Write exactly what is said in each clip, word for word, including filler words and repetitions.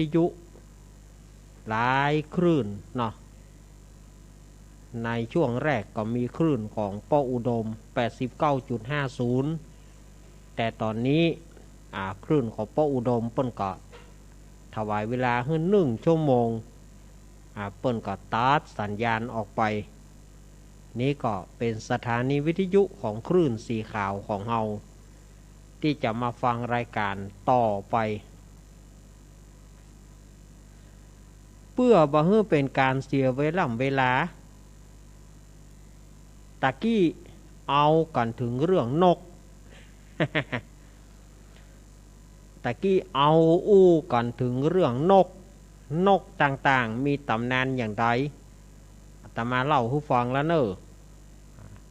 ทยุหลายคลื่นเนาะ ในช่วงแรกก็มีคลื่นของป้ออุดม แปดสิบเก้าจุดห้าศูนย์ แต่ต๋อนนี้ อ่า คลื่นของป้ออุดมเปิ้นก็ถวายเวลาหื้อหนึ่งชั่วโมง อ่า เปิ้นก็ตัดสัญญาณออกไป นี่ก็เป๋นสถานีวิทยุของคลื่นสีขาวของเฮา ตี้จะมาฟังรายก๋านต่อไป เปื้อบ่หื้อเป๋นก๋านเสียเวล่ำเวลา ตะกี้เอากั๋นเถิงเรื่องนก ตะกี้เอาอู้กั๋นเถิงเรื่องนก นกต่างๆ มีต๋ำนานอย่างใด อาตมาเล่าหื้อฟังแล้วเน่อ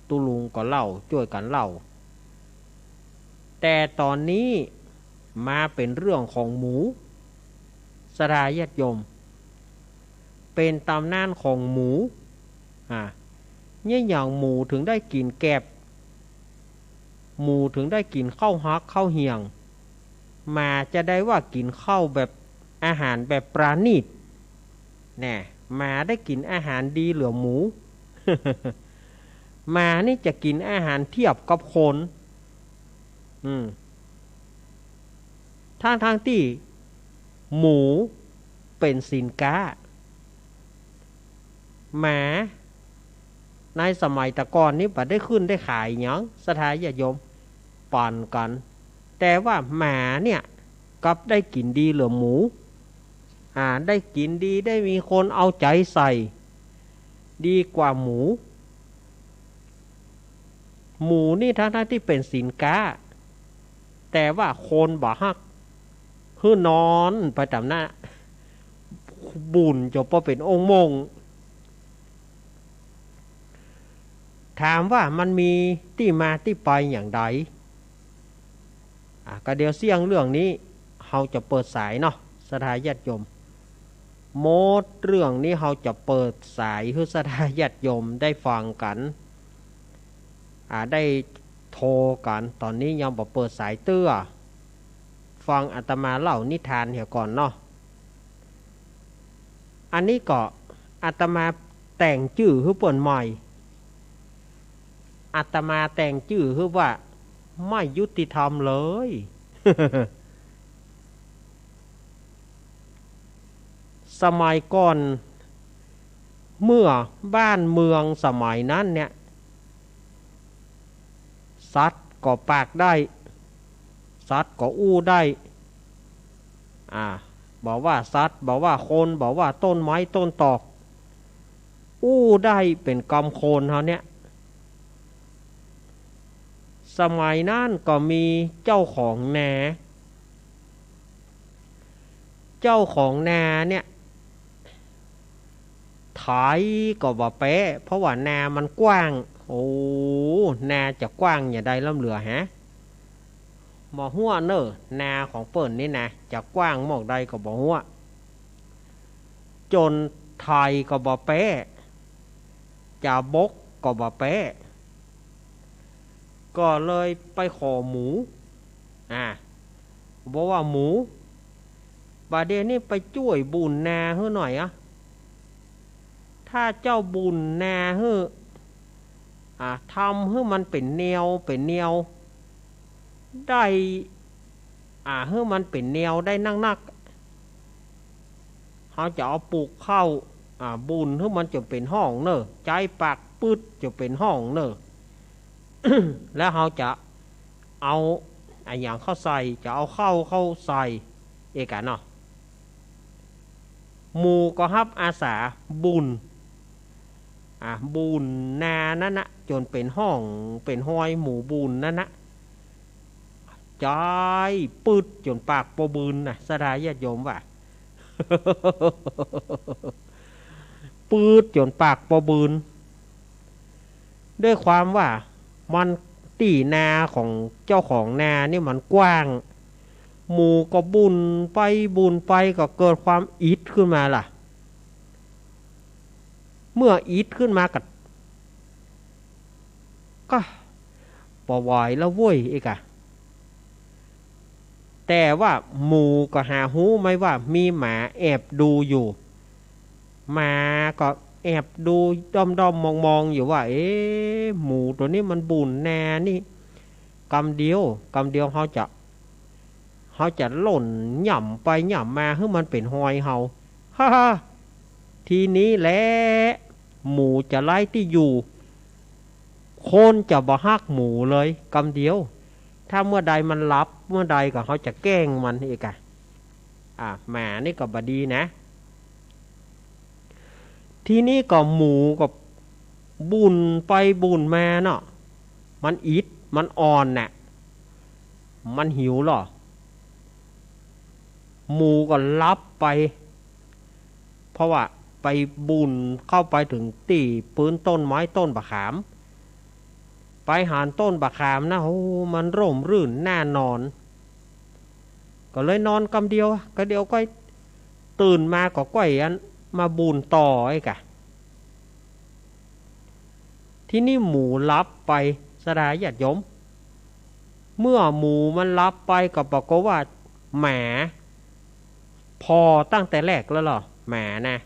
ตุ๊ลุงก็เล่า จ้วยกั๋นเล่า แต่ต๋อนนี้มาเป๋นเรื่องของหมู ศรัทธาญาติโยม เป๋นต๋ำนานของหมู อ่า เนี่ยหยังหมูเถิงได้กิ๋นแก็บ หมูเถิงได้กิ๋นข้าวฮักข้าวเหี่ยง หมาจะได้ว่ากิ๋นข้าวแบบอาหารแบบประณีต แน่ หมาได้กิ๋นอาหารดีเหลือหมู หมานี่จะกิ๋นอาหารเทียบกับคน อืม ทั้งๆ ตี้หมูเป๋นสินก๊า หมาในสมัยตะก่อนนี่บ่ได้ขึ้นได้ขายหยัง ศรัทธาญาติโยม ปั๋นกั๋น แต่ว่าหมาเนี่ยกลับได้กิ๋นดีเหลือหมู อ่า ได้กิ๋นดี ได้มีคนเอาใจ๋ใส่ ดีกว่าหมู หมูนี่ทั้งๆ ตี้เป๋นสินก๊า แต่ว่าคนบ่ฮัก หื้อนอนไปต๋ามหน้า บุ่นจ๋นบ่เป๋นองค์มง ถามว่ามันมีตี้มาตี้ไปอย่างใด อ่ะ ก็เดี๋ยวเสี้ยงเรื่องนี้ เฮาจะเปิดสายเนาะ ศรัทธาญาติโยม หมดเรื่องนี้เฮาจะเปิดสายหื้อศรัทธาญาติโยมได้ฟังกั๋น อ่า ได้โทรกั๋น ต๋อนนี้ยังบ่เปิดสายเตื้อ ฟังอาตมาเล่านิทานเหียก่อนเนาะ อันนี้ก็อาตมาแต่งจื้อหื้อเปิ้นใหม่ อาตมาแต่งจื้อหื้อว่า ไม่ยุติธรรมเลย สมัยก่อน เมื่อบ้านเมืองสมัยนั้นเนี่ย สัตว์ก็ปากได้ สัตว์ก็อู้ได้ อ่า บ่ว่าสัตว์ บ่ว่าคน บ่ว่าต้นไม้ต้นตอก อู้ได้เป๋นกำคนเฮาเนี่ย สมัยนั้นก็มีเจ้าของนา เจ้าของนาเนี่ย ไถก็บ่แป๊ เพราะว่านามันกว้าง โอ้ นาจะกว้างอย่างใดล้ำเหลือฮะ บ่ฮั้วเน่อ นาของเปิ้นนี่นะ จะกว้างหมอกใดก็บ่ฮั้ว จ๋นไถก็บ่แป๊ จะบกก็บ่แป๊ ก็เลยไปขอหมู อ่า บอกว่าหมู บ่าเดี่ยวนี้ไปจ้วยบุ่นนาหื้อหน่อยอะ ถ้าเจ้าบุ่นนาหื้อ อ่า ทำหื้อมันเป๋นแนว เป๋นแนว ได้ อ่า หื้อมันเป๋นแนวได้นักๆ เฮาจะเอาปลูกข้าว อ่า บุ่นหื้อมันจ๋นเป๋นฮ่องเน่อ ใจ๊ปากปึ๊ดจ๋นเป๋นฮ่องเน่อ แล้วเฮาจะเอาอะหยังเข้าใส่ จะเอาข้าวเข้าใส่ เอกะเนาะ หมูก็ฮับอาสาบุ่น อ่ะ บุ่นนานั้นนะ จ๋นเป๋นฮ่อง เป๋นฮอยหมูบุ่นนั้นนะ ใจ๊ปึ๊ดจ๋นปากบ่บืนนะ ศรัทธาญาติโยมว่า ปึ๊ดจ๋นปากบ่บืน ด้วยความว่ามันตี้นาของเจ้าของนานี่มันกว้าง หมูก็บุ่นไปบุ่นไปก็เกิดความอิดขึ้นมาล่ะ เมื่ออิดขึ้นมาก็ ก็บ่ไหวแล้วเว้ย เอกะ แต่ว่าหมูก็หาฮู้ไหมว่ามีหมาแอบดูอยู่ หมาก็แอบดูด้อมๆ มองๆ อยู่ว่า เอ๊ะ หมูตั๋วนี้มันบุ่นนานี่ กำเดียว กำเดียวเฮาจะ เฮาจะล่นย่ำไปย่ำมาหื้อมันเป๋นฮอยเฮา ฮ่าฮ่า ทีนี้แหละ หมูจะไร้ตี้อยู่ คนจะบ่ฮักหมูเลย กำเดียว ถ้าเมื่อใดมันหลับ เมื่อใดก็เฮาจะแกล้งมันอีกอะ อ่ะ หมานี่ก็บ่ดีนะ ทีนี้ก็หมูก็บุ่นไปบุ่นมาเนาะ มันอิด มันอ่อนน่ะ มันหิวลอ หมูก็หลับไป เพราะว่าไปบุ่นเข้าไปเถิงตี้ปื๊นต้นไม้ต้นบ่าขาม ไปหันต้นบ่าขามนะ โอ้ มันร่มรื่นน่านอน ก็เลยนอนกำเดียว กำเดียวก็ตื่นมาก็ก้อยอันมาบุ่นต่ออีกอะ ทีนี้หมูหลับไป ศรัทธาญาติโยม เมื่อหมูมันหลับไปก็ปรากฏว่าหมาผ่อตั้งแต่แรกแล้วลอ หมานะ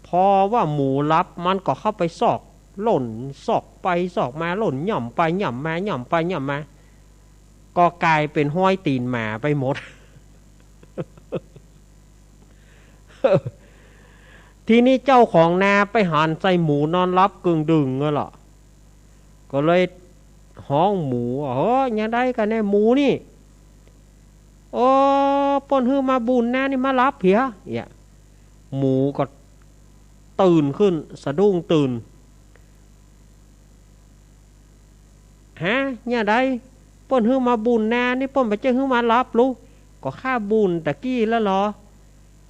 พอว่าหมูหลับมันก็เข้าไปซอก ล่นซอกไปซอกมา ล่นย่ำไปย่ำมา ย่ำไปย่ำมา ก็ก๋ายเป๋นฮอยตี๋นหมาไปหมด ทีนี้เจ้าของนาไปหันใส่หมูนอนหลับกึ่งดึ่งนั่นแหละ ก็เลยฮ้องหมู เฮ้ย ยังได้กันแน่หมูนี่ โอ้ เปิ้นหื้อมาบุ่นนานี่มาหลับเหีย เนี่ย หมูก็ตื่นขึ้น สะดุ้งตื่น ฮะ เนี่ยได้ เปิ้นหื้อมาบุ่นนานี่ เปิ้นบ่ใจ้หื้อมาหลับลูก ก็ข้าบุ่นตะกี้แล้วลอ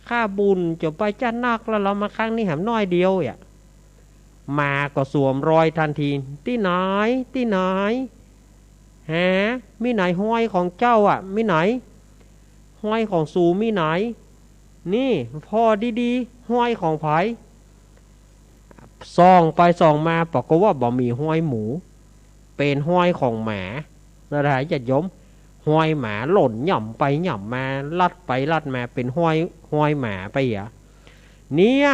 ข้าบุ่นจ๋นไปจ๊าดนักแล้วลอ มาครั้งนี้แหมน้อยเดียวอะ หมาก็สวมรอยตันที ตี้ไหน ตี้ไหน ฮะ มีไหนฮอยของเจ้าอะ มีไหน ฮอยของสูมีไหน นี่ ผ่อดีๆ ฮอยของใผ ส่องไปส่องมา ปรากฏว่าบ่มีฮอยหมู เป๋นฮอยของหมา ศรัทธาญาติโยม ฮอยหมาล่นย่ำไปย่ำมา ลัดไปลัดมา เป๋นฮอย ฮอยหมาไปอะ เนี่ย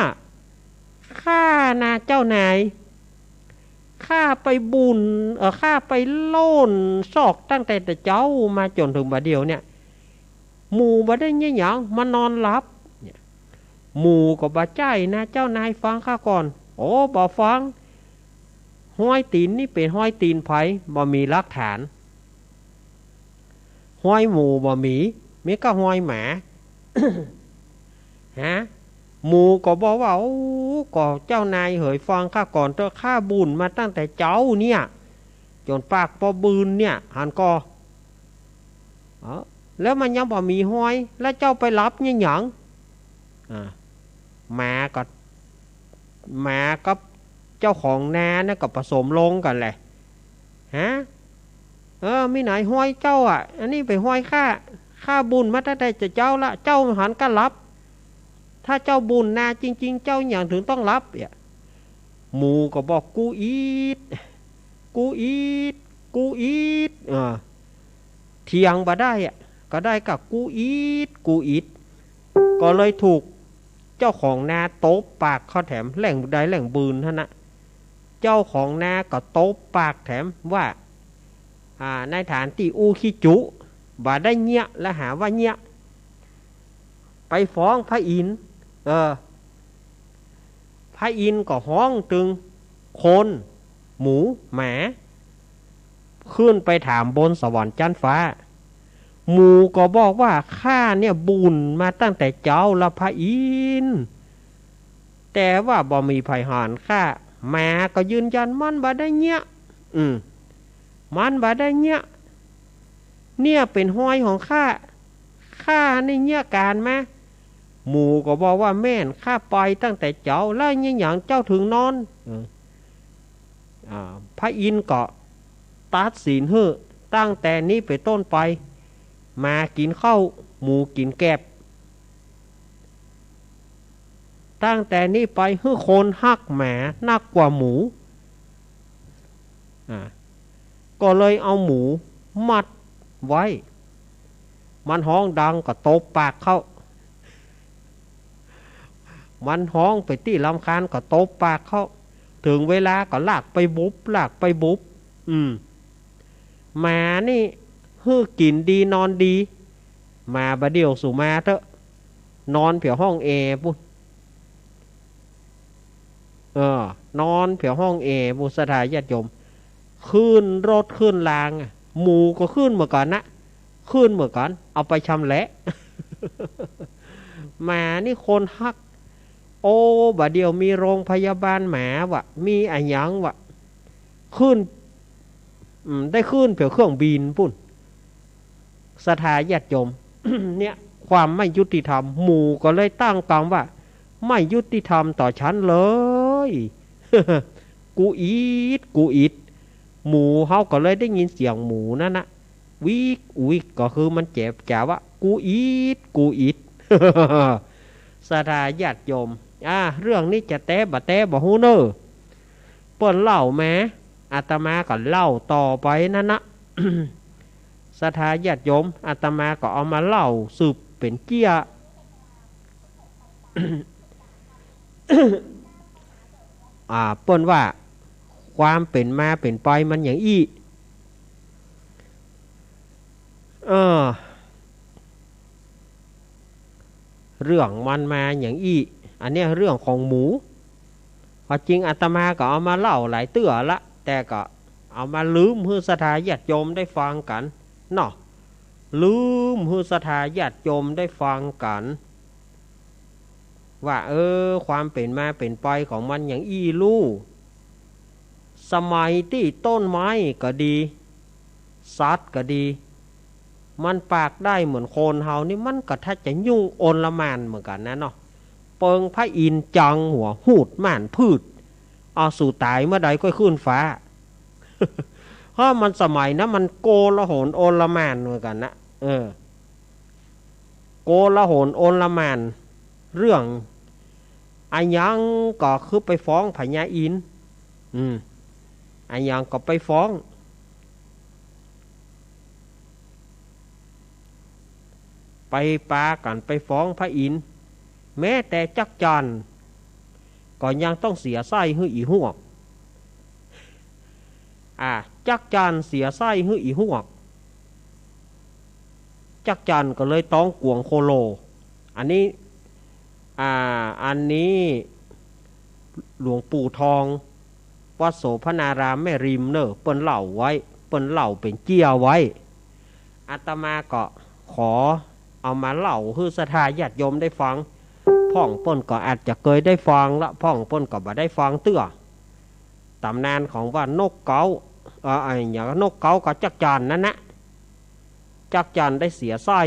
ข้านะเจ้านาย ข้าไปบุ่น เอ่อ ข้าไปล่นซอกตั้งแต่แต่เจ๊ามาจ๋นเถิงบ่าเดี่ยวเนี่ย หมูบ่ได้เยียะหยัง มานอนหลับ เนี่ย หมูก็บ่ใจ้นะ เจ้านายฟังข้าก่อน โอ้ บ่ฟัง ฮอยตี๋นนี่เป๋นฮอยตี๋นใผ บ่มีหลักฐาน ฮอยหมูบ่มี มีก้าฮอยหมา ฮะ หมูก็บอกว่า โอ้ ก็เจ้านายเหยฟังข้าก่อนเต๊อะ ข้าบุ่นมาตั้งแต่เจ๊าเนี่ย จ๋นปากปอบืนเนี่ย หันก่อ เอ้อ แล้วมันยังบ่มีฮอย แล้วเจ้าไปหลับเยียะหยัง อ่า หมาก็ หมากับเจ้าของนาเนี่ยก็ผสมลงกั๋นแหละ ฮะ เออ มีไหนฮอยเจ้าอะ อันนี้เป๋นฮอยข้า ข้าบุ่นมาตั้งแต่เจ๊าละ เจ้าหันก้าหลับ ถ้าเจ้าบุ่นนาจริงๆ เจ้าหยังเถิงต้องหลับ เนี่ย หมูก็บอก กูอิด กูอิด กูอิด เออ เถียงบ่ได้อะ ก็ได้ก้ากูอิด กูอิด ก็เลยถูกเจ้าของนาตบปากเข้าแถม แหล่งใดแหล่งบืนหั้นนะ เจ้าของนาก็ตบปากแถมว่า อ่า ในฐานตี้อู้ขี้จุ บ่ได้เยียะ และหาว่าเยียะ ไปฟ้องพระอินทร์ เออ พระอินทร์ก็ฮ้องตึงคน หมู หมา ขึ้นไปถามบนสวรรค์จั๊นฟ้า หมูก็บอกว่า ข้าเนี่ยบุ่นมาตั้งแต่เจ๊าละพระอินทร์ แต่ว่าบ่มีใผหันข้า หมาก็ยืนยันมันบ่ได้เยียะ อืม มันบ่ได้เยียะ เนี่ยเป๋นฮอยของข้า ข้านี่เยียะก๋านมา หมูก็บอกว่า แม่น ข้าไปตั้งแต่เจ๊า แล้วเยียะหยังเจ้าเถิงนอน เออ อ่า พระอินทร์ก็ตัดสินหื้อ ตั้งแต่นี้เป๋นต้นไป หมากิ๋นข้าว หมูกิ๋นแกบ ตั้งแต่นี้ไปหื้อคนฮักหมานักกว่าหมู อ่า ก็เลยเอาหมูมัดไว้ มันฮ้องดังก็ตบปากเขา มันฮ้องไปตี้รำคาญก็ตบปากเขา เถิงเวลาก็ลากไปบุบ ลากไปบุบ อืม หมานี่หื้อกิ๋นดีนอนดี หมาบ่าเดี่ยวสุมาเต๊อะ นอนแผวห้องแอร์ปุ้น เออ นอนแผวห้องแอร์ปุ้น ศรัทธาญาติโยม ขึ้นรถขึ้นรางอะ หมูก็ขึ้นเหมือนกั๋นนะ ขึ้นเหมือนกั๋น เอาไปชำแหละ หมานี่คนฮัก โอ้ บ่าเดี่ยวมีโรงพยาบาลหมาวะ มีอะหยังวะ ขึ้น อืม ได้ขึ้นแผวเครื่องบินปุ้น ศรัทธาญาติโยม เนี่ย ความไม่ยุติธรรม หมู่ก็เลยตั้งกำว่า ไม่ยุติธรรมต่อฉันเลย กูอิด กูอิด หมู่เฮาก็เลยได้ยินเสียงหมูนั่นนะ วิกวิก ก็คือมันเจ็บจ๋าว่า กูอิด กูอิด ศรัทธาญาติโยม อ่า เรื่องนี้จะแต๊บ่แต๊บ่ฮู้เน่อ เปิ้นเล่ามา อาตมาก็เล่าต่อไปนั่นนะ ศรัทธาญาติโยม อาตมาก็เอามาเล่าสืบเป๋นเกี้ย อ่า เปิ้นว่า ความเป๋นมาเป๋นไปมันอย่างอี้ เออ เรื่องมันมาอย่างอี้ อันเนี้ยเรื่องของหมู ความจริงอาตมาก็เอามาเล่าหลายเตื้อละ แต่ก็เอามาลืมหื้อศรัทธาญาติโยมได้ฟังกั๋นเนาะ ลืมหื้อศรัทธาญาติโยมได้ฟังกั๋น ว่า เออ ความเป๋นมาเป๋นไปของมันอย่างอี้ลู่ สมัยตี้ต้นไม้ก็ดี สัตว์ก็ดี มันปากได้เหมือนคนเฮานี่ มันก็ถ้าจะยุ่งโอลหม่านเหมือนกั๋นนะเนาะ เปิงพระอินทร์จังหัว หูดม่านพืช เอา สูต๋ายเมื่อใดค่อยขึ้นฟ้า เพราะมันสมัยนะ มันโกลาหลโอลหม่านเหมือนกั๋นนะ เออ โกลาหลโอลหม่าน เรื่องอะหยังก็คือไปฟ้องพญาอินทร์ อืม อะหยังก็ไปฟ้อง ไปปากั๋นไปฟ้องพระอินทร์ แม้แต่จั๊กจั่นก็ยังต้องเสียไส้หื้ออีฮวก อ่า จั๊กจั่นเสียไส้หื้ออีฮวก จั๊กจั่นก็เลยต้องก๋วงโคโล อันนี้ อ่า อันนี้หลวงปู่ทอง วัดโสภณารามแม่ริมเน่อ เปิ้นเล่าไว้ เปิ้นเล่าเป๋นเกี้ยไว้ อาตมาก็ขอเอามาเล่าหื้อศรัทธาญาติโยมได้ฟัง พ่องเปิ้นก็อาจจะเกยได้ฟังละ พ่องเปิ้นก็บ่ได้ฟังเตื้อ ต๋ำนานของว่านกเก๊า เอ่อ อะหยัง นกเก๊ากับจั๊กจั่นนั่นนะ จั๊กจั่นได้เสียไส้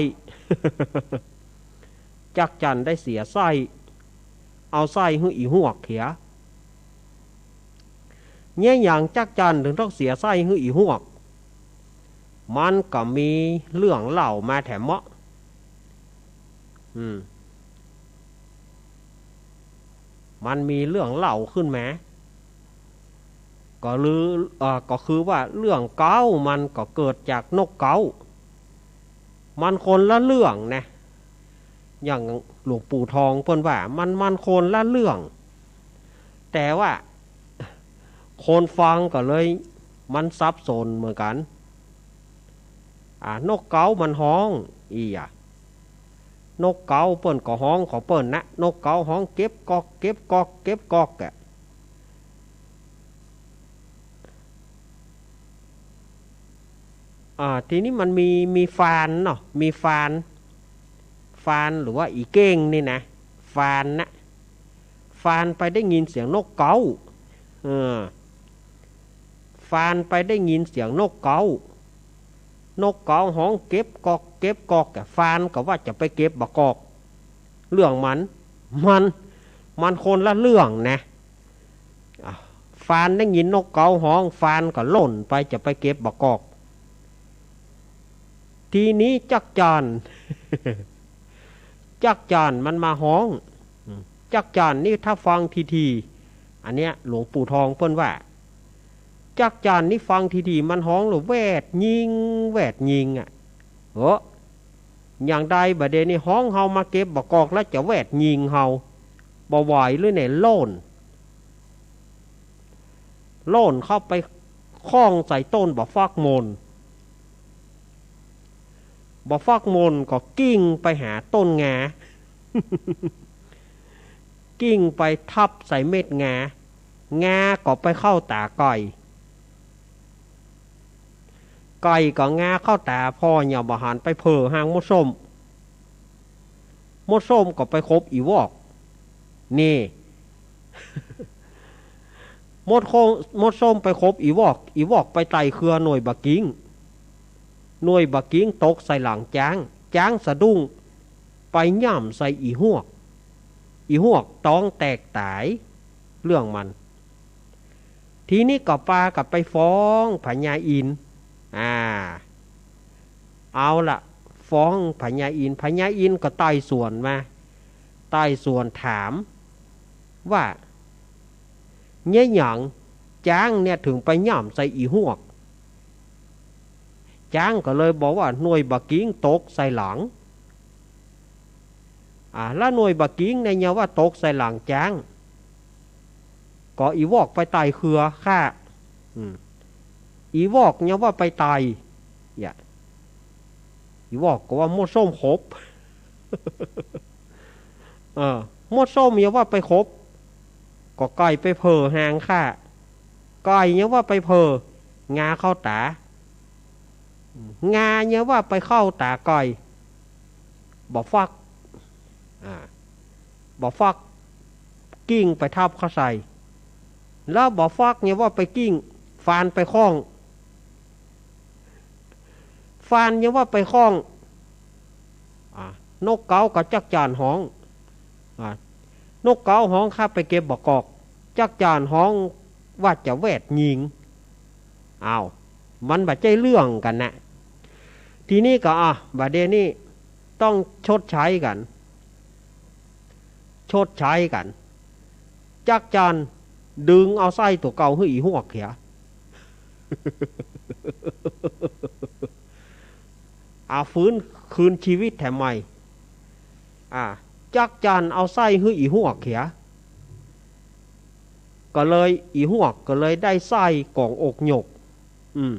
จั๊กจั่นได้เสียไส้ เอาไส้หื้ออีฮวกเหีย เยียะหยังจั๊กจั่นเถิงต้องเสียไส้หื้ออีฮวก มันก็มีเรื่องเล่ามาแถมเมาะ อืม มันมีเรื่องเล่าขึ้นมา ก็ลือ เอ่อ ก็คือว่าเรื่องเก๊ามันก็เกิดจากนกเก๊า มันคนละเรื่องนะ อย่างหลวงปู่ทองเปิ้นว่ามัน มันคนละเรื่อง แต่ว่าคนฟังก็เลยมันสับสนเหมือนกั๋น อ่า นกเก๊ามันฮ้อง อี้อะ นกเก๊าเปิ้นก็ฮ้องของเปิ้นนะ นกเก๊าฮ้องเก็บก๊อก เก็บก๊อก เก็บก๊อกอะ อ่า ทีนี้มันมี มีฟานเนาะ มีฟาน ฟานหรือว่าอีเก้งนี่นะ ฟานนะ ฟานไปได้ยินเสียงนกเก๊า เออ ฟานไปได้ยินเสียงนกเก๊า นกเก๊าฮ้องเก็บก๊อก เก็บก๊อก แต่ฟานก็ว่าจะไปเก็บบ่ากอก เรื่องมัน มัน มันคนละเรื่องนะ อ่ะ ฟานได้ยินนกเก๊าฮ้อง ฟานก็ล่นไปจะไปเก็บบ่ากอก ทีนี้จั๊กจั่น จั๊กจั่นมันมาฮ้อง อืม จั๊กจั่นนี่ถ้าฟังทีๆ อันเนี้ยหลวงปู่ทองเปิ้นว่า จั๊กจั่นนี่ฟังทีๆ มันฮ้องแล้วแวดยิง แวดยิงอะ เออ อย่างใดบ่าเดี่ยวนี้ฮ้องเฮามาเก็บบ่ากอกแล้วจะแวดยิงเฮา บ่ไหวหรือเนี่ย โล่น โล่นเข้าไปข้องใส่ต้นบ่าฟักมน บ่าฟักมนก็กิ้งไปหาต้นงา กิ้งไปทับใส่เม็ดงา งาก็ไปเข้าต๋าไก่ ไก่ก็งาเข้าต๋า ผ่อเหยี่ยวบ่หันไปเผ่อหางมดส้ม มดส้มก็ไปขบอี่วอก นี่ มดโค้ง มดส้มไปขบอี่วอก อี่วอกไปไต่เครือหน่วยบ่ากิ้ง หน่วยบ่ากิ้งตกใส่หลังจ๊าง จ๊างสะดุ้ง ไปย่ำใส่อี่ฮวก อี่ฮวกต๊องแตกต๋าย เรื่องมัน ทีนี้ก็ปากั๋นไปฟ้องพญาอินทร์ อ่า เอาละ ฟ้องพญาอินทร์ พญาอินทร์ก็ไต่สวนมา ไต่สวนถามว่า เยียะหยังจ๊างเนี่ยเถิงไปย่ำใส่อี่ฮวก จ๊างก็เลยบอกว่าหน่วยบ่ากิ้งตกใส่หลัง อ่า แล้วหน่วยบ่ากิ้งเนี่ยเยียะว่าตกใส่หลังจ๊าง ก็อี่วอกไปไต่เครือข้า อืม อี่วอกเยียะว่าไปไต่ เยียะ อี่วอกก็ว่ามดส้มขบ เออ มดส้มเยียะว่าไปขบ ก็ไก่ไปเผ่อหางข้า ไก่เยียะว่าไปเผ่อ งาเข้าต๋า งาเยียะว่าไปเข้าต๋าไก่ บ่าฟัก อ่า บ่าฟักกิ้งไปทับเข้าใส่ แล้วบ่าฟักเยียะว่าไปกิ้ง ฟานไปข้อง ฟานเยียะว่าไปข้อง อ่า นกเก๊ากับจั๊กจั่นฮ้อง อ่า นกเก๊าฮ้องข้าไปเก็บบ่ากอก จั๊กจั่นฮ้องว่าจะแวดยิง อ้าว มันบ่ใจ้เรื่องกั๋นนะ ทีนี้ก็ อ่ะ บ่าเดี่ยวนี้ต้องชดใช้กั๋น ชดใช้กั๋น จั๊กจั่นดึงเอาไส้ตั๋วเก่าหื้ออี่ฮวกเหีย เอาฟื้นคืนชีวิตแถมใหม่ อ่า จั๊กจั่นเอาไส้หื้ออี่ฮวกเหีย ก็เลยอี่ฮวกก็เลยได้ไส้ก๋องอกหยก อืม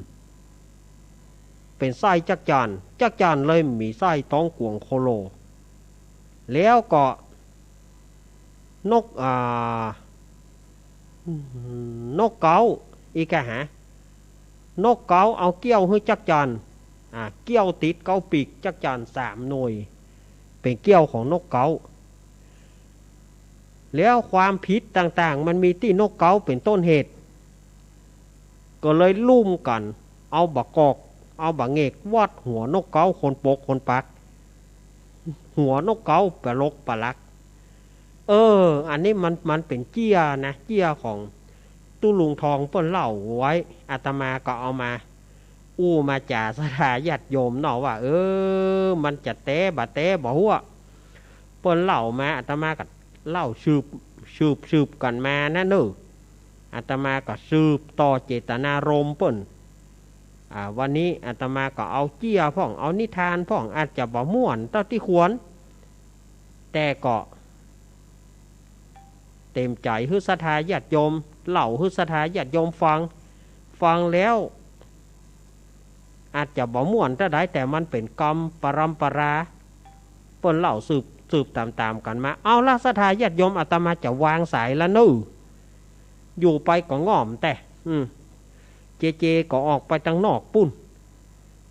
เป๋นไส้จั๊กจั่น จั๊กจั่นเลยมีไส้ต๊องก๋วงโคโล แล้วก็ นก อ่า นกเก๊า อีกอะฮะ นกเก๊าเอาเกี้ยวหื้อจั๊กจั่น อ่า เกี้ยวติดเก๊าปีกจั๊กจั่นสามหน่วย เป๋นเกี้ยวของนกเก๊า แล้วความผิดต่างๆ มันมีตี้นกเก๊าเป๋นต้นเหตุ ก็เลยลุ่มกั๋น เอาบ่ากอก เอาบ่าเหง็กวัดหัวนกเก๊าคนปกคนปัก หัวนกเก๊าปะลกปะลัก เออ อันนี้มัน มันเป๋นเจี้ยนะ เจี้ยของตุ๊ลุงทองเปิ้นเล่าไว้ อาตมาก็เอามาอู้มาจ๋าศรัทธาญาติโยมเนาะว่า เออ มันจะแต๊บ่แต๊บ่ฮู้ เปิ้นเล่ามา อาตมาก็เล่าสืบ สืบ สืบกั๋นมานะเน่อ อาตมาก็สืบต่อเจตนารมณ์เปิ้น อ่า วันนี้อาตมาก็เอาเจี้ยพ่อง เอานิทานพ่อง อาจจะบ่ม่วนเต้าตี้ควร แต่ก็เต๋มใจ๋หื้อศรัทธาญาติโยม เล่าหื้อศรัทธาญาติโยมฟัง ฟังแล้ว อาจจะบ่ม่วนเต้าใด แต่มันเป๋นกำปะรำปะรา เปิ้นเล่าสืบ สืบต๋ามๆ กั๋นมา เอาละ ศรัทธาญาติโยม อาตมาจะวางสายละเน่อ อยู่ไปก็ง่อมแต๊ อืม เจเจก็ออกไปตังนอกปู้น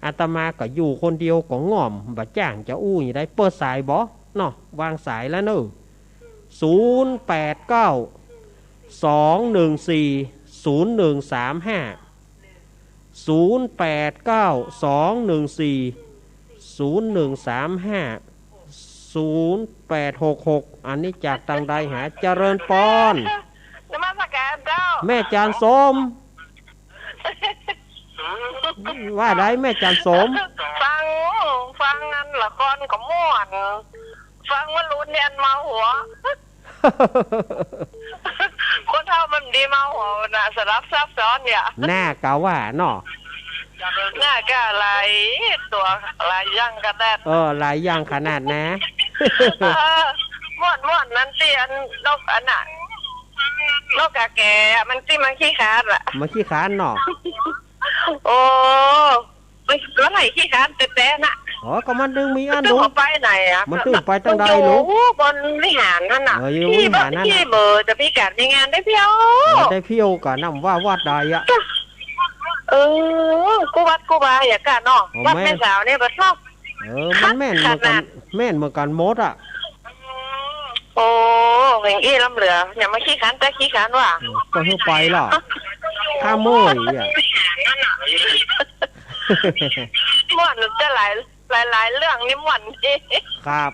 อาตมาก็อยู่คนเดียวก็ง่อม บ่จ้างจะอู้หยังใด เปิดสายบ่เนาะ วางสายละเน่อ ศูนย์แปดเก้า สองหนึ่งสี่ ศูนย์หนึ่งสามห้า ศูนย์แปดเก้า สองหนึ่งสี่ ศูนย์หนึ่งสามห้า ศูนย์แปดหกหก อันนี้จากตังใดหา เจริญปอน นมัสการเจ้า แม่จารย์สม ว่าใดแม่จารย์สม ฟัง ฟังอันละครก็ม่วน ฟังว่ารุ่นเนี่ยอันเมาหัว คนเฒ่ามันดีเมาหัวนะ สลับซับซ้อนเนี่ย น่ากะว่าเนาะ น่าก็หลายตั๋วหลายอย่างขนาด เออ หลายอย่างขนาดนะ เออ ม่วน ม่วนนั้นตี้อันนกอันน่ะ นกกาแกอะ มันตี้มันขี้คร้านอะ มันขี้คร้านเนาะ โอ้ มัน มันไหนขี้คร้านแต๊ๆ น่ะ อ๋อ ก็มันตึงมีอัน มันตึง ดู ไปไหนอะ มันตึงไปตังใด มันอยู่ ลูก บนวิหารหั้นน่ะ เออ อยู่วิหารหั้นน่ะ ตี้เบอร์จะมีก๋านมีงานได้เพียว เออ ได้เพียวก่อนนะ ว่าวัดใดอะ เออ กู้วัดกู้วาอย่างก้าเนาะ โอ้ วัดแม่ แม่สาวเนี่ยบัดเนาะ เออ มันแม่นเหมือนกั๋น ขนาด แม่นเหมือนกั๋นหมดอะ โอ้ อย่างอี้ล้ำเหลือ อย่ามาขี้คร้าน แต่ขี้คร้านว่า เออ ก็หื้อไปล่ะ ข้าเมื่อยอะ ม่วนจะหลาย หลายๆ เรื่องนี่ม่วนดี ครับ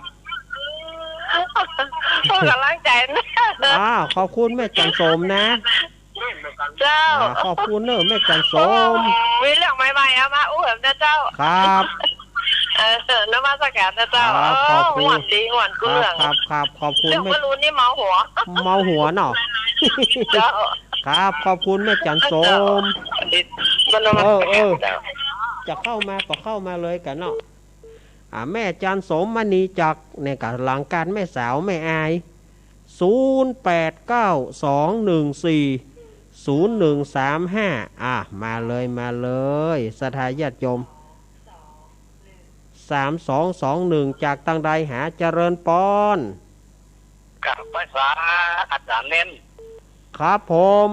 โอ้ ก๋ำลังใจ๋นะ อ่า ขอบคุณแม่จันทร์สมนะ เจ้า อ่า ขอบคุณเน่อแม่จันทร์สม โอ้ มีเรื่องใหม่ๆ เอามาอู้แหมนะเจ้า ครับ เออ นมัสการนะเจ้า ครับ เออ ขอบคุณ ม่วนดี ม่วนกู้เรื่อง ครับ ครับ ครับ ขอบคุณ เรื่อง แม่ บ่ฮู้นี่เมาหัว เมาหัวเนาะ เจ้า ครับ ขอบคุณแม่จันทร์สม เจ้า นมัสการ เออ เออ เจ้า จะเข้ามาก็เข้ามาเลยกั๋นเนาะ อ่า แม่จันทร์สมมณีจักรเนี่ย ก๋ำลังก๋านแม่สาวแม่อาย ศูนย์แปดเก้าสองหนึ่งสี่ศูนย์หนึ่งสามห้า อ่ะ มาเลย มาเลย ศรัทธาญาติโยม สามสองสองหนึ่ง จากตังใดหา เจริญปอน ครับ ไหว้สาอาจ๋ารย์เน้น ครับผม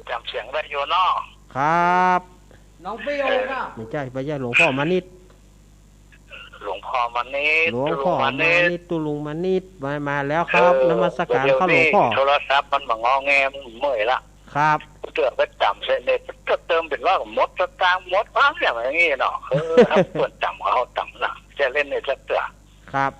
จ๋ำเสียงได้อยู่เนาะ ครับ น้องเปียวครับ ไม่ใช่ ไม่ใช่ หลวงพ่อมานิต หลวงพ่อมานิต หลวงพ่อมานิต ตุ๊ลุงมานิต ตุ๊ลุงมานิต มา มาแล้วครับ เออ นมัสการครับหลวงพ่อ เดี๋ยวนี้โทรศัพท์มันบ่งอแง มันเมื่อยละ ครับ เตื้อไปจ๋ำเส้นเนี่ย ก็เติมเป๋นว่าหมดสตางค์ หมดพังอย่างนี้เนาะ เออ ถ้าเปิ้นจ๋ำก็เอาจ๋ำนะ จะเล่นเนี่ยสักเตื้อ ครับ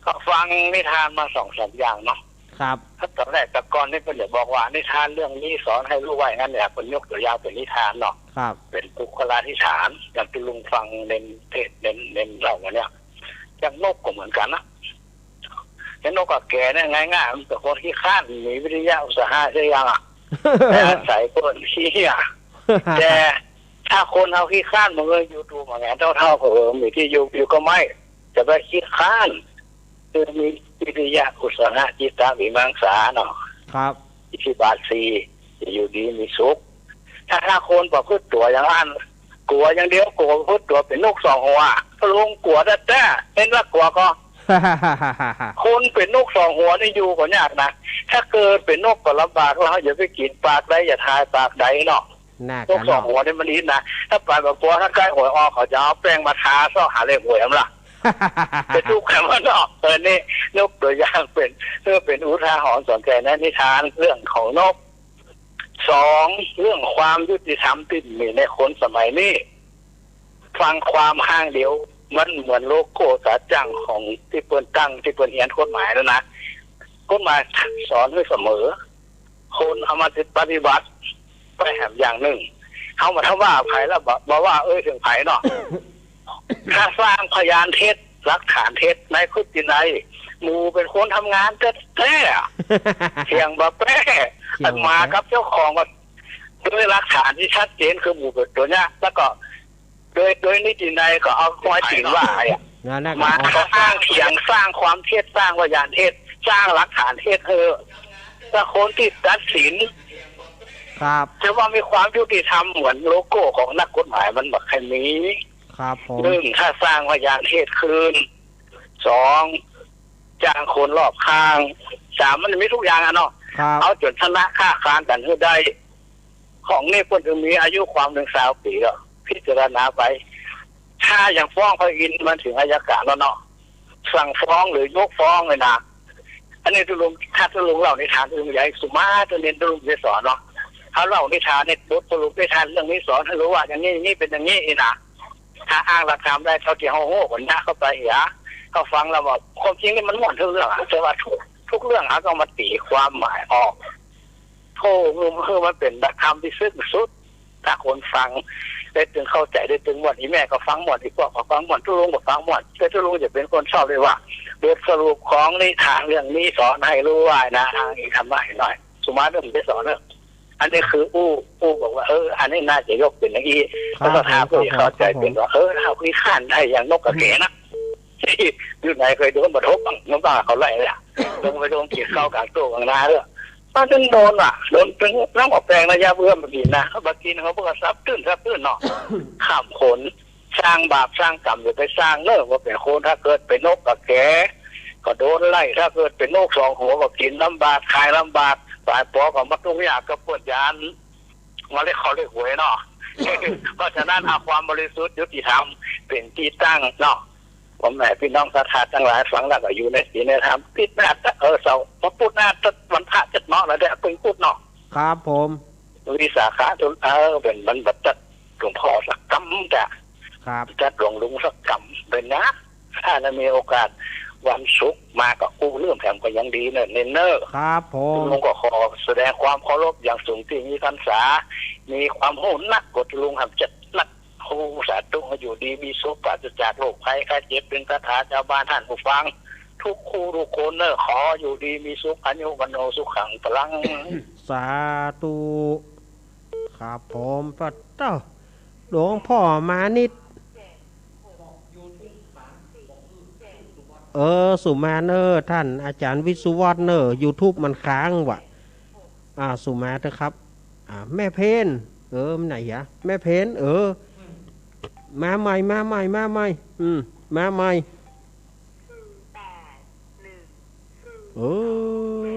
ก็ฟังนิทานมาสองสามอย่างเนาะ ครับ ถ้าต๋อนแรกแต่ก่อนนี่เปิ้นจะบอกว่านิทานเรื่องนี้สอนให้รู้ว่าอย่างนั้นเนี่ย เปิ้นยกตั๋วอย่างเป๋นนิทานเนาะ ครับ เป๋นปุคละอธิษฐาน อย่างตุ๊ลุงฟังเน้นเทศน์ เน้น เน้นเล่ามาเนี่ย อย่างนกก็เหมือนกั๋นนะ อย่างนกกาแกเนี่ยง่ายๆ มันเป๋นคนขี้คร้าน มีวิริยะอุตสาหะสักอย่างอะ แต่อาศัยเปิ้นขี้เหียจ แต่ถ้าคนเฮาขี้คร้าน มันก็อยู่ตูมอะไง เฒ่าๆ ก็ เออ มีตี้อยู่ อยู่ก็ไม้ จะไปขี้คร้าน คือมีวิริยะอุตสาหะจิตตวิมังสาเนาะ ครับ อิทธิบาทสี่ จะอยู่ดีมีสุข ถ้า ถ้าคนประพฤติตั๋วอย่างอั้น กั๋วอย่างเดียว กั๋วประพฤติตั๋วเป๋นนกสองหัว ตุ๊ลุงกั๋วแต๊ๆ เห็นว่ากั๋วก็ คนเป๋นนกสองหัวนี่อยู่ก็ยากนะ ถ้าเกิดเป๋นนกก็ลำบากแล้ว อย่าไปกิ๋นปากใด อย่าทายปากใดเนาะ น่ากั๋นเนาะ นกสองหัวนี่มันอิดนะ ถ้าไปแบบกั๋ว ถ้าใก้หวยออก เขาจะเอาแป้งมาทาซอกหาเลขหวยอำล่ะ ไปตุ๊กข์แหมเนาะ เออ นี่ยกตั๋วอย่างเป๋น เพื่อเป๋นอุทาหรณ์สอนใจ๋ในนิทานเรื่องของนก สอง เรื่องความยุติธรรมตี้มีในคนสมัยนี้ ฟังความข้างเดียว มันเหมือนโลโก้ต๋าจั้งของตี้เปิ้นตั้ง ตี้เปิ้นเฮียนกฎหมายนั่นนะ กฎหมายสอนหื้อเสมอ คนเอามาปฏิบัติไปแหมอย่างนึ่ง เฮาบ่ต้องว่าใผแล้ว บ่ บ่ว่าเอ่ยเถิงใผเนาะ ถ้าสร้างพยานเท็จ หลักฐานเท็จในพฤตินัย หมู่เป๋นคนทำงานแต๊ๆ เถียงบ่แป๊ เถียงบ่แป๊ หมากับเจ้าของก็ ด้วยหลักฐานตี้ชัดเจนคือหมู่เป๋นตั๋วเนี้ย แล้วก็โดย โดยนิตินัยก็เอาปอยตี๋นว่าไอ้อะ นั่นน่ะ หมาก็อ้างเถียง สร้างความเท็จ สร้างพยานเท็จ สร้างหลักฐานเท็จ เออ ถ้าคนตี้ตัดสิน ครับ จะว่ามีความยุติธรรมเหมือนโลโก้ของนักกฎหมายมันบ่ใค่มี ครับผม นึ่ง ถ้าสร้างพยานเท็จคืน สอง จ้างคนรอบข้าง สาม มันมีทุกอย่างอะเนาะ ครับ เอาจ๋นชนะค้าคานกั๋นหื้อได้ ของนี่เปิ้นจะมีอายุความเถิงซาวปี๋อะ พิจารณาไป ถ้ายังฟ้องพระอินทร์มันเถิงอัยการแล้วเนาะ สั่งฟ้องหรือยกฟ้องเลยนะ อันนี้ตุ๊ลุง ถ้าตุ๊ลุงเล่านิทานตุ๊ลุงใหญ่สุมาตรเน้นตุ๊ลุงจะสอนเนาะ ถ้าเล่านิทานเนี่ย บทสรุปนิทานเรื่องนี้สอนให้รู้ว่าอย่างนี้ อย่างนี้เป็นอย่างนี้นี่นะ ถ้าอ้างหลักธรรมได้เต้าตี้เฮาฮู้ก็นะ เข้าไปเหีย เฮาฟังแล้วว่าความจริงนี่มันม่วนทุกเรื่องอะ แต่ว่าทุก ทุกเรื่องเฮาต้องมาตี๋ความหมายออก โธ่ คือ คือมันเป๋นหลักธรรมตี้ซึ่งสุด ถ้าคนฟังได้ตึงเข้าใจ๋ ได้ตึงม่วน อี่แม่ก็ฟังม่วน อี่ป้อก็ฟังม่วน ตุ๊ลุงก็ฟังม่วน แต่ตุ๊ลุงจะเป๋นคนชอบเลยว่า บทสรุปของนิทานเรื่องนี้สอนให้รู้ว่านะ อ้างอิงธรรมะให้หน่อย สุมาเริ่มจะสอนเนาะ อันนี้คืออู้ อู้บอกว่า เออ อันนี้น่าจะยกเป๋นอย่างอี้ ครับ แล้วก็ถาม ผม เพื่อจะเข้าใจ๋ ครับผม เป๋นว่า เออ เฮาขี้คร้านได้อย่างนกกาแขนะ อยู่ไหนเกยโดนบ่ทบบ้าง มันบ้าเขาไล่เลยอะ ลงไปลงกิ๋นข้าวก๋างโต๊ะก๋างหน้าเด้อ มันถึงโดนว่ะ โดนเป๋นน้ำอบแปงนะ ยาเบื่อมากิ๋นนะ มากิ๋นเขาบอกว่าซับตื้น ซับตื้นเนาะ ข้ามขน สร้างบาปสร้างก๋รรมอย่าไปสร้างเน่อ ว่าเป๋นคน ถ้าเกิดเป๋นนกกาแข ก็โดนไล่ ถ้าเกิดเป๋นนกสองหัวก็กิ๋นลำบาก ขายลำบาก ป๋ายปอก็มาตุ๊กยากกับเปิ้น ย้านมาเรียกเขาเรียกหวยเนาะ เพราะฉะนั้นเอาความบริสุทธิ์ยุติธรรมเป๋นตี้ตั้งเนาะ พ่อแม่พี่น้องศรัทธาตังหลายฟังแล้วก็อยู่ในศีลในธรรม อาทิตย์หน้า เออ เสาร์ วันพุธหน้า วันพระจัดเนาะ แล้วเดี๋ยวเพิ่งพุธเนาะ ครับผม วิสาขะ เออ เป๋นวันบัดจัดหลวงพ่อสักกำจ้ะ ครับ จัดหลวงลุงสักกำเป๋นนะ ถ้าได้มีโอกาสวันศุกร์มาก็อู้เรื่องแถมก็ยังดีเน่อ เณรเน่อ ครับผม ลุงก็ขอแสดงความเคารพอย่างสูงตี้มีพรรษา มีความฮู้นักกว่าลุงแถมจัดนัก ฮู้ สาธุ ให้อยู่ดีมีสุข ปราศจากโรคภัยไข้เจ็บ เป๋นคาถาจาวบ้าน ต้านผู้ฟัง ทุกคู่ทุกคนเน่อ ขออยู่ดีมีสุข อายุวัณโณสุขัง พลัง สาธุ ครับผม ปะเต๊า หลวงพ่อมานิด เออ สุมาเน่อ ต้านอาจ๋ารย์วิศวัฒน์เน่อ ยูทูบมันค้างว่ะ อ่า สุมาเถอะครับ อ่า แม่เพน เออ มันไหนหยะ แม่เพน เออ มาใหม่ มาใหม่ มาใหม่ อืม มาใหม่ เอ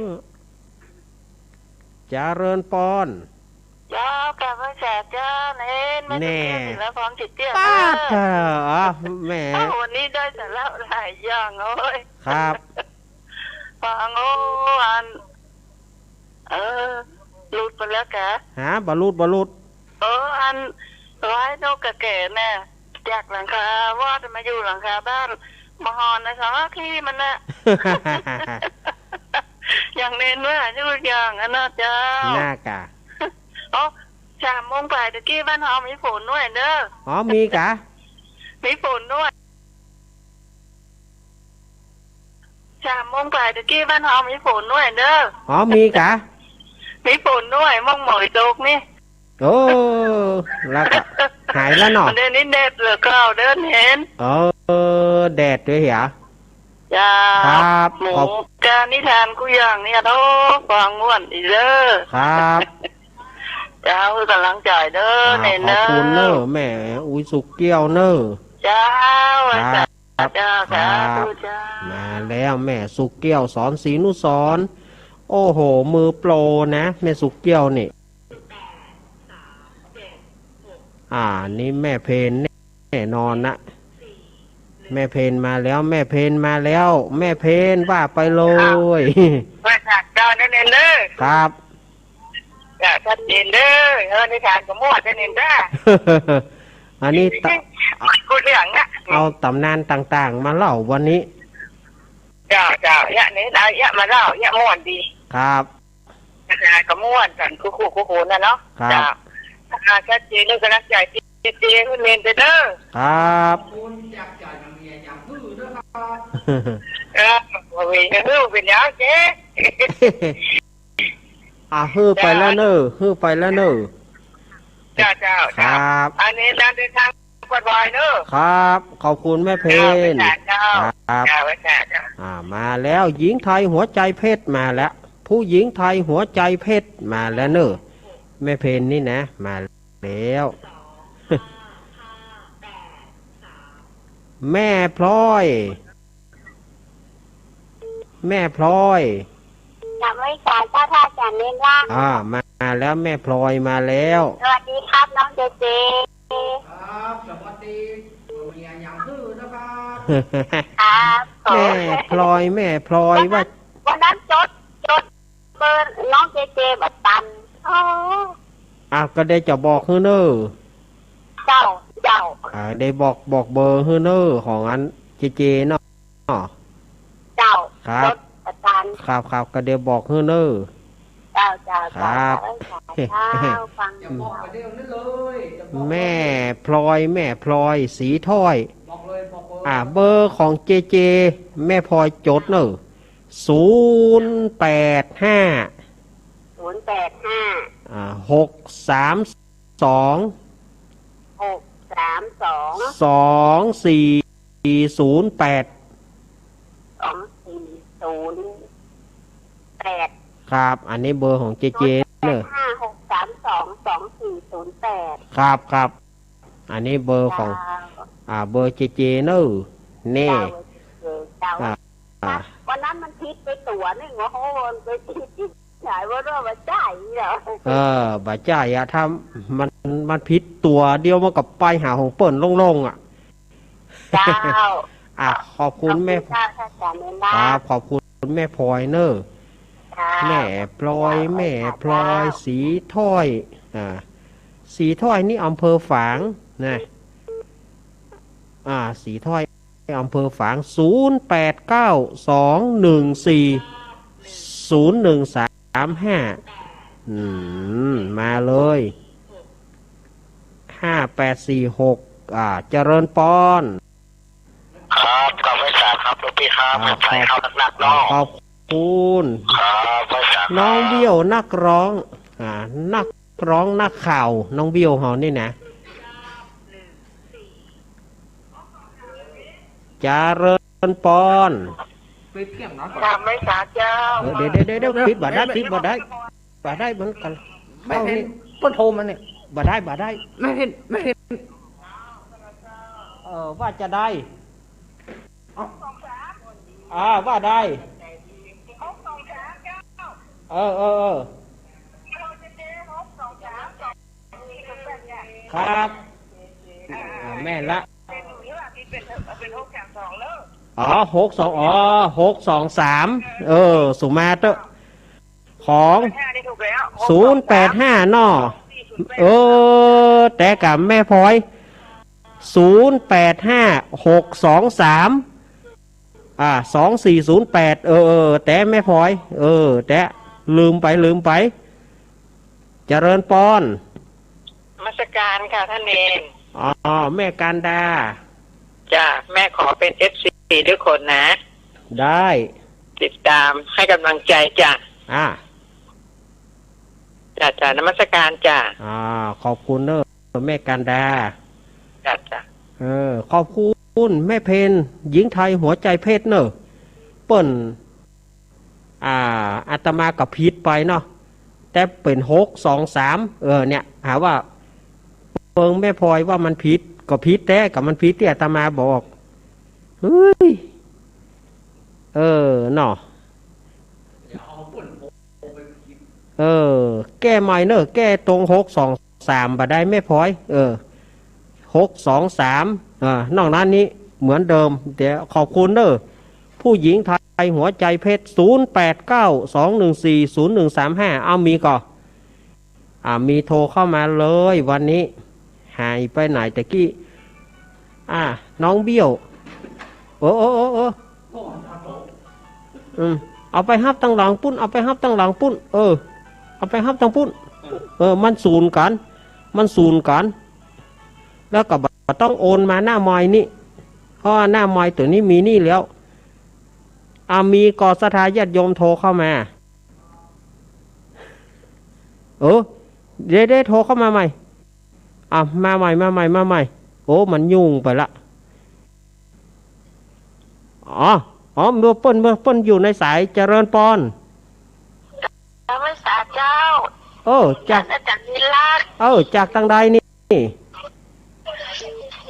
อ เจริญปอน เจ้า กราบไหว้สาเจ้า เณร แม่ แน่ ตุ๊กเตี้ย ศิลปพรจิตเตี้ย ป๊าด เออ เถอะ แหม โอ้ วันนี้ได้สาระหลายอย่าง โอ้ย ครับ ฟัง โอ้ อัน เออ หลุดไปแล้วกะ ฮะ บ่หลุด บ่หลุด เออ อัน ไหว้นกกาแขน่ะ จากหลังคาวอดมาอยู่หลังคาบ้าน บ่ฮอนนะ สองนาทีมันน่ะ อย่างเณรว่าอยู่อย่างอันน่ะเจ้า น่ากะ โอ้ สามโมงปลายตะกี้บ้านเฮามีฝนด้วยเน่อ อ๋อ มีกะ มีฝนด้วย สามโมงปลายตะกี้บ้านเฮามีฝนด้วยเน่อ อ๋อ มีกะ มีฝนด้วย ม่องเหมยตกนี่ โอ้ แล้วกะ หายแล้วเนาะ เดี๋ยวนี้แดดเหลือเก่าเด้อเณร เออ แดดด้วยเหรอ เจ้า ครับ หมู ขอบ กานิทานกู้อย่างเนี่ย โธ่ ฟังม่วนดีเด้อ ครับ เจ้า หื้อกำลังใจ๋เด้อ อ่า เณรเน่อ ขอบคุณเน่อ แม่ อุ๊ย สุกเกี้ยวเน่อ เจ้า ครับ เจ้า ครับ สาธุเจ้า มาแล้วแม่สุกเกี้ยว สอนศรีนุสรณ์ โอ้โห มือโปรนะ แม่สุกเกี้ยวนี่ อ่า นี่แม่เพนแน่นอนนะ แม่เพนมาแล้ว แม่เพนมาแล้ว แม่เพนว่าไปเลย ไหว้สาเจ้าเน่อเณรเน่อ ครับ จ้ะ ชัดเจนเด้อ เออ นิทานก็ม่วนเด้อเณรเด้อ อันนี้ตะ กู้เรื่องนะ เอาต๋ำนานต่างๆ มาเล่าวันนี้ เจ้า เจ้า เยอะเณร เอาเยอะมาเล่า เยอะม่วนดี ครับ นิทานก็ม่วนกั๋นกู้ๆ คู่ๆ น่ะเนาะ ครับ เจ้า อ่า ชัดเจนเรื่องกำลังใจ๋เจเจหื้อเณรเด้อ ครับ เออ โอ้ย เออ เป๋นยังเจ๊ อ่ะ หื้อไปแล้วเน่อ หื้อไปแล้วเน่อ เจ้า เจ้า เจ้า ครับ อันนี้เณรเดินทางปลอดภัยเน่อ ครับ ขอบคุณแม่เพน เจ้า เจ้า ครับ เจ้า เจ้า อ่า มาแล้ว หญิงไทยหัวใจเพชรมาแล้ว ผู้หญิงไทยหัวใจเพชรมาแล้วเน่อ แม่เพนนี่นะ มาแล้ว แม่พลอย แม่พลอย กราบไหว้สาเจ้า พระอาจ๋ารย์เณรล่ะ อ่า มาแล้ว แม่พลอยมาแล้ว สวัสดีครับ น้องเจเจ ครับ สวัสดี เมียยังหื้อนะครับ ครับ แม่พลอย แม่พลอย วันนั้น ว่า วันนั้นจด จด เบอร์น้องเจเจบ่ตัน โอ้ อ่ะ ก็ได้จะบอกหื้อเน่อ เจ้า เจ้า อ่า ได้บอก บอกเบอร์หื้อเน่อ ของอันเจเจเนาะ เจ้า ครับ จดบ่ตัน ครับ ครับ ก็ได้บอกหื้อเน่อ เจ้า เจ้า ครับ เจ้า เจ้า ฟัง แม่พลอย แม่พลอย สีถ้อย อ่า เบอร์ของเจเจ แม่พลอยจดเน่อ ศูนย์แปดห้า ศูนย์แปดห้า อ่า หกสามสอง หกสามสอง สองสี่ศูนย์แปด สองสี่ศูนย์แปด ครับ อันนี้เบอร์ของเจเจเนอะ ศูนย์แปดห้าหกสามสองสองสี่ศูนย์แปด ครับ ครับ อันนี้เบอร์ของ เจ้า อ่า เบอร์เจเจเนอะ แน่ เจ้า เจ้า อ่า อ่า วันนั้นมันผิดไปตั๋วนึ่ง โอ้โห มันไปผิดที่ไหนวะ ว่าบ่ใจ้เหรอ เออ บ่ใจ้อะ ถ้ามัน มันผิดตั๋วเดียวมันก็ไปหาของเปิ้นโล่งๆ อะ เจ้า อ่ะ ขอบคุณแม่ ขอบคุณเจ้า อาจารย์เมนดา ครับ ขอบคุณแม่พลอยเนอะ เจ้า แม่พลอย ขอบคุณเจ้า แม่พลอย อาจารย์เจ้า สีถ้อย อ่า สีถ้อยนี่อำเภอฝางนะ อ่า สีถ้อยอำเภอฝาง ศูนย์แปดเก้าสองหนึ่งสี่ศูนย์หนึ่งสามห้า อืม มาเลย ห้าแปดสี่หก อ่า เจริญปอน ครับ กราบไหว้สาครับ หลวงพี่ครับ อ่า ใส่เข้าหนักๆ เนาะ ขอบคุณ ครับ ไหว้สาครับ น้องเบี้ยวนักร้อง อ่า นักร้องนักข่าว น้องเบี้ยวเฮานี่นะ เจริญปอน ไปเพียงหน่อยก่อน กราบไหว้สาเจ้า เออ เดี๋ยว เดี๋ยว เดี๋ยว เดี๋ยว ปิดบ่ได้ ปิดบ่ได้ บ่ได้เหมือนกั๋น แม่เพ็ญ เปิ้นโทรมาเนี่ย บ่ได้ บ่ได้ แม่เพ็ญ แม่เพ็ญ เออ ว่าจะได้ เอ้า อ่า ว่าได้ เออ เออ เออ ครับ อ่า แม่นละ อ๋อ หกสอง อ๋อ หกสองสาม เออ สุมาเตอะ ของ ศูนย์แปดห้า เนาะ เออ แต่กับแม่พลอย ศูนย์แปดห้าหกสองสาม อ่า สองสี่ศูนย์แปด เออ เออ แต่แม่พลอย เออ แต่ลืมไป ลืมไป เจริญปอน นมัสการค่ะท่านเณร อ๋อ แม่กันดา จ้ะ แม่ขอเป็นเอฟซีด้วยคนนะ ได้ ติดตามให้กำลังใจจ้ะ อ่า จ้ะ จ้ะ นมัสการจ้ะ อ่า ขอบคุณเนอะ แม่กันดา จ้ะ จ้ะ เออ ขอบคุณแม่เพ็ญ หญิงไทยหัวใจเพชรเนอะ เปิ้น อ่า อาตมาก็ผิดไปเนาะ แต่เป๋น หกสองสาม เออ เนี่ย หาว่าเปิงแม่พลอยว่ามันผิด ก็ผิดแต๊ ก็มันผิดตี้อาตมาบอก เฮ้ย เออ เนาะ เออ แก้ใหม่เนอะ แก้ตรง หกสองสาม บ่ได้แม่พลอย เออ หกสองสาม อ่า นอกนั้นนี้เหมือนเดิม เดี๋ยวขอบคุณเนอะ ผู้หญิงไทยหัวใจเพชร ศูนย์แปดเก้าสองหนึ่งสี่ศูนย์หนึ่งสามห้า เอามีก่อ อ่า มีโทรเข้ามาเลยวันนี้ หายไปไหนแต่กี้ อ่า น้องเบี้ยว เออ เออ เออ เออ อืม เอาไปฮับตังหลังปุ้น เอาไปฮับตังหลังปุ้น เออ เอาไปฮับตังปุ้น เออ มันสูนกั๋น มันสูนกั๋น แล้วก็บ่ต้องโอนมาหน้าไมค์นี่ เพราะว่าหน้าไมค์ตั๋วนี้มีนี่แล้ว อ่า มีก่อศรัทธาญาติโยมโทรเข้ามา เออ เดี๋ยว เดี๋ยวโทรเข้ามาใหม่ อ่ะ มาใหม่ มาใหม่ มาใหม่ โอ้ มันยุ่งไปละ อ๋อ อ๋อ เมื่อเปิ้น เมื่อเปิ้นอยู่ในสาย เจริญปอน นมัสการเจ้า เออ จาก อาจารย์นิรัตน์ เออ จากตังใดนี่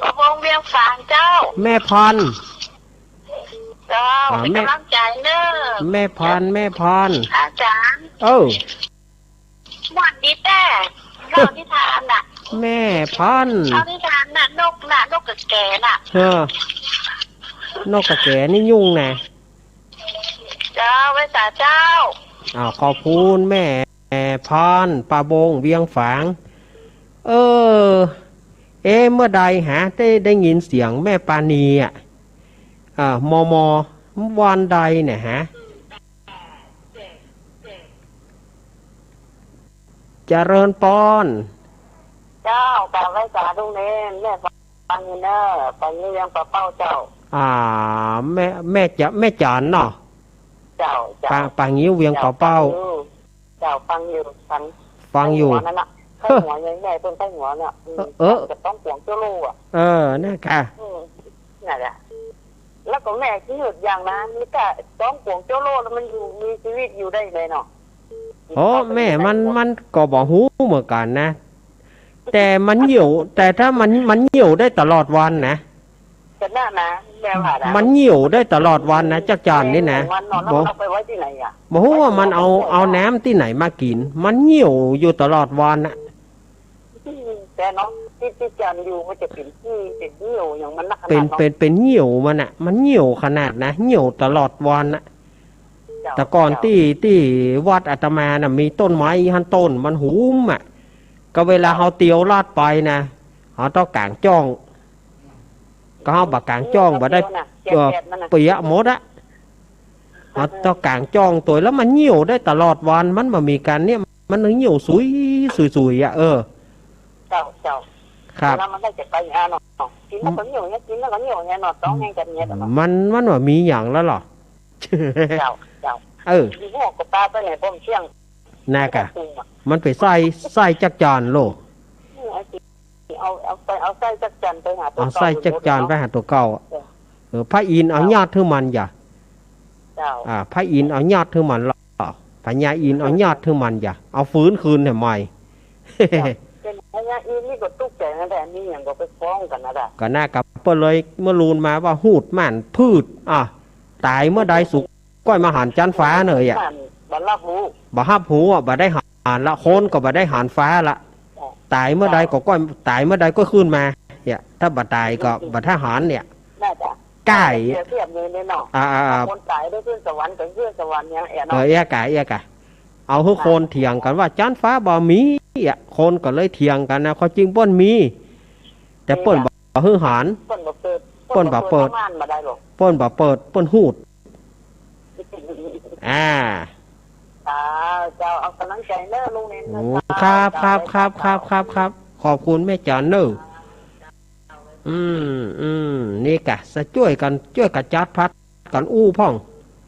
ประวงเวียงฝางเจ้า แม่พร เจ้า อ่า เป็น แม่ กำลังใจเนอะ แม่พร แม่พร อาจารย์ เออ ม่วนดีแต๊ เล่านิทานน่ะ แม่พร เล่านิทานน่ะ นกน่ะ นกกระแกน่ะ เออ นกกระแกนี่ยุ่งนะ เจ้า ไหว้สาเจ้า อ่า ขอบคุณแม่พร ประวงเวียงฝาง เออ เอ๊ะ เมื่อใดหา ได้ ได้ยินเสียงแม่ปานีอ่ะ อ่า มอมอ วันใดเนี่ยฮะ เจริญปอน เจ้า กราบไหว้สาลุงเณร แม่ปานีเนอะ ปานีเวียงป่าเป้าเจ้า อ่า แม่ แม่จะ แม่จันเนาะ เจ้า เจ้า ปา ปานีเวียงป่าเป้า เจ้า ฟังอยู่ เจ้า ฟังอยู่ ฟัง ฟังอยู่ ไข้หัวนั่นน่ะ ไข้หัว ยายแม่เปิ้นไข้หัวเนี่ย อืม เออ เออ จะต้องกวงเจ้าโลกอ่ะ เออ นั่นค่ะ อืม นั่นแหละ แล้วก็แม่คิดอย่างนะ มีแต่ต้องกวงเจ้าโลกแล้วมันอยู่ มีชีวิตอยู่ได้ไงเนาะ โอ้ แม่มัน มันก็บ่ฮู้เหมือนกั๋นนะ แต่มันเหี่ยว แต่ถ้ามัน มันเหี่ยวได้ตลอดวันนะ ก็นั่นนะ แม่ว่านะ มันเหี่ยวได้ตลอดวันนะ จั๊กจั่นนี่นะ มันนอนแล้ว บ่ มันเอาไปไว้ตี้ไหนอ่ะ บ่ฮู้ว่ามันเอา เอาน้ำตี้ไหนมากิ๋น มันเหี่ยวอยู่ตลอดวันน่ะ แต่เนาะ ตี้ ตี้จั๊กจั่นอยู่มันจะเป๋นขี้ เป๋นเหี่ยวอย่างมันนักขนาด เป๋น เนาะ เป๋น เป๋นเหี่ยวมันน่ะ มันเหี่ยวขนาดนะ เหี่ยวตลอดวันน่ะ เจ้า แต่ก่อน เจ้า ตี้ ตี้วัดอาตมาน่ะ มีต้นไม้หั้นต้น มันหุมอ่ะ ก็เวลา เจ้า เฮาเตียวลัดไปนะ เฮาต้องก๋างจ้อง ก็เฮาบ่ก๋างจ้องบ่ได้ เออ เปียะหมดอะ เฮาต้องก๋างจ้องตวย แล้วมันเหี่ยวได้ตลอดวัน มันบ่มีกั๋นเนี่ย มันเหี่ยวสุย สุยๆ อะ เออ เจ้า เจ้า ครับ แล้วมันได้จะไปหาเนาะ กิ๋นแล้วก็เหี่ยวเนี่ย กิ๋นแล้วก็เหี่ยวเนี่ยเนาะ ต้องแห้งกันเนี่ยเนาะ มัน มันบ่มีหยังแล้วเหรอ เจ้า เจ้า เออ มีหัวกระตาไปไหนบ่เสี่ยง น่ะกะ มันไปใส่ ใส่จั๊กจั่นโล เอา เอาไป เอาไส้จั๊กจั่นไปหาตั๋วเก่า เอาไส้จั๊กจั่นไปหาตั๋วเก่าอะ เออ เออ พระอินทร์เอายอดหื้อมันอย่า เจ้า อ่า พระอินทร์เอายอดหื้อมันลอ พญาอินทร์เอายอดหื้อมันอย่า เอาฟื้นคืนหื้อใหม่ เจ้า เป๋นพญาอินทร์นี่ก็ตุ๊กใจ๋นั่นแหละ มีหยังก็ไปฟ้องกั๋นนะ ก็น่ะกะเปิ้นเลย เมื่อลูนมาว่าหูดม่านพืช อ่ะ ต๋ายเมื่อใดสุ ก้อยมาหันจั๊นฟ้าเน่ออะ บ่ฮับฮู้ บ่ฮับฮู้อะ บ่ได้หันละ คนก็บ่ได้หันฟ้าละ ต๋ายเมื่อใดก็ก้อย ต๋ายเมื่อใดก็คืนมา เนี่ย ถ้าบ่ต๋ายก็บ่ได้หันเนี่ย น่าจะ ก้าย เปรียบเทียบเลยเนาะ อ่าๆๆ คนต๋ายได้ขึ้นสวรรค์ก็ขึ้นสวรรค์เนี่ยเนาะ เออ เอี้ยกะ เอี้ยกะ เอาหื้อคนเถียงกั๋นว่าจั๊นฟ้าบ่มีอะ คนก็เลยเถียงกั๋นนะ ความจริงเปิ้นมี แต่เปิ้นบ่หื้อหัน เปิ้นบ่เปิด เปิ้นบ่เปิด เปิ้นบ่เปิดม่านบ่ได้หรอก เปิ้นบ่เปิด เปิ้นหูด อ่า เจ้า เจ้า เอาก๋ำลังใจ๋เน่อลุงเน่น อืม เจ้า ครับ เจ้า ครับ ครับ ครับ ครับ ครับ ขอบคุณแม่จ๋าเน่อ อืม อืม นี่กะ จะจ้วยกั๋น จ้วยกั๋นจัดพัดกั๋นอู้พ่อง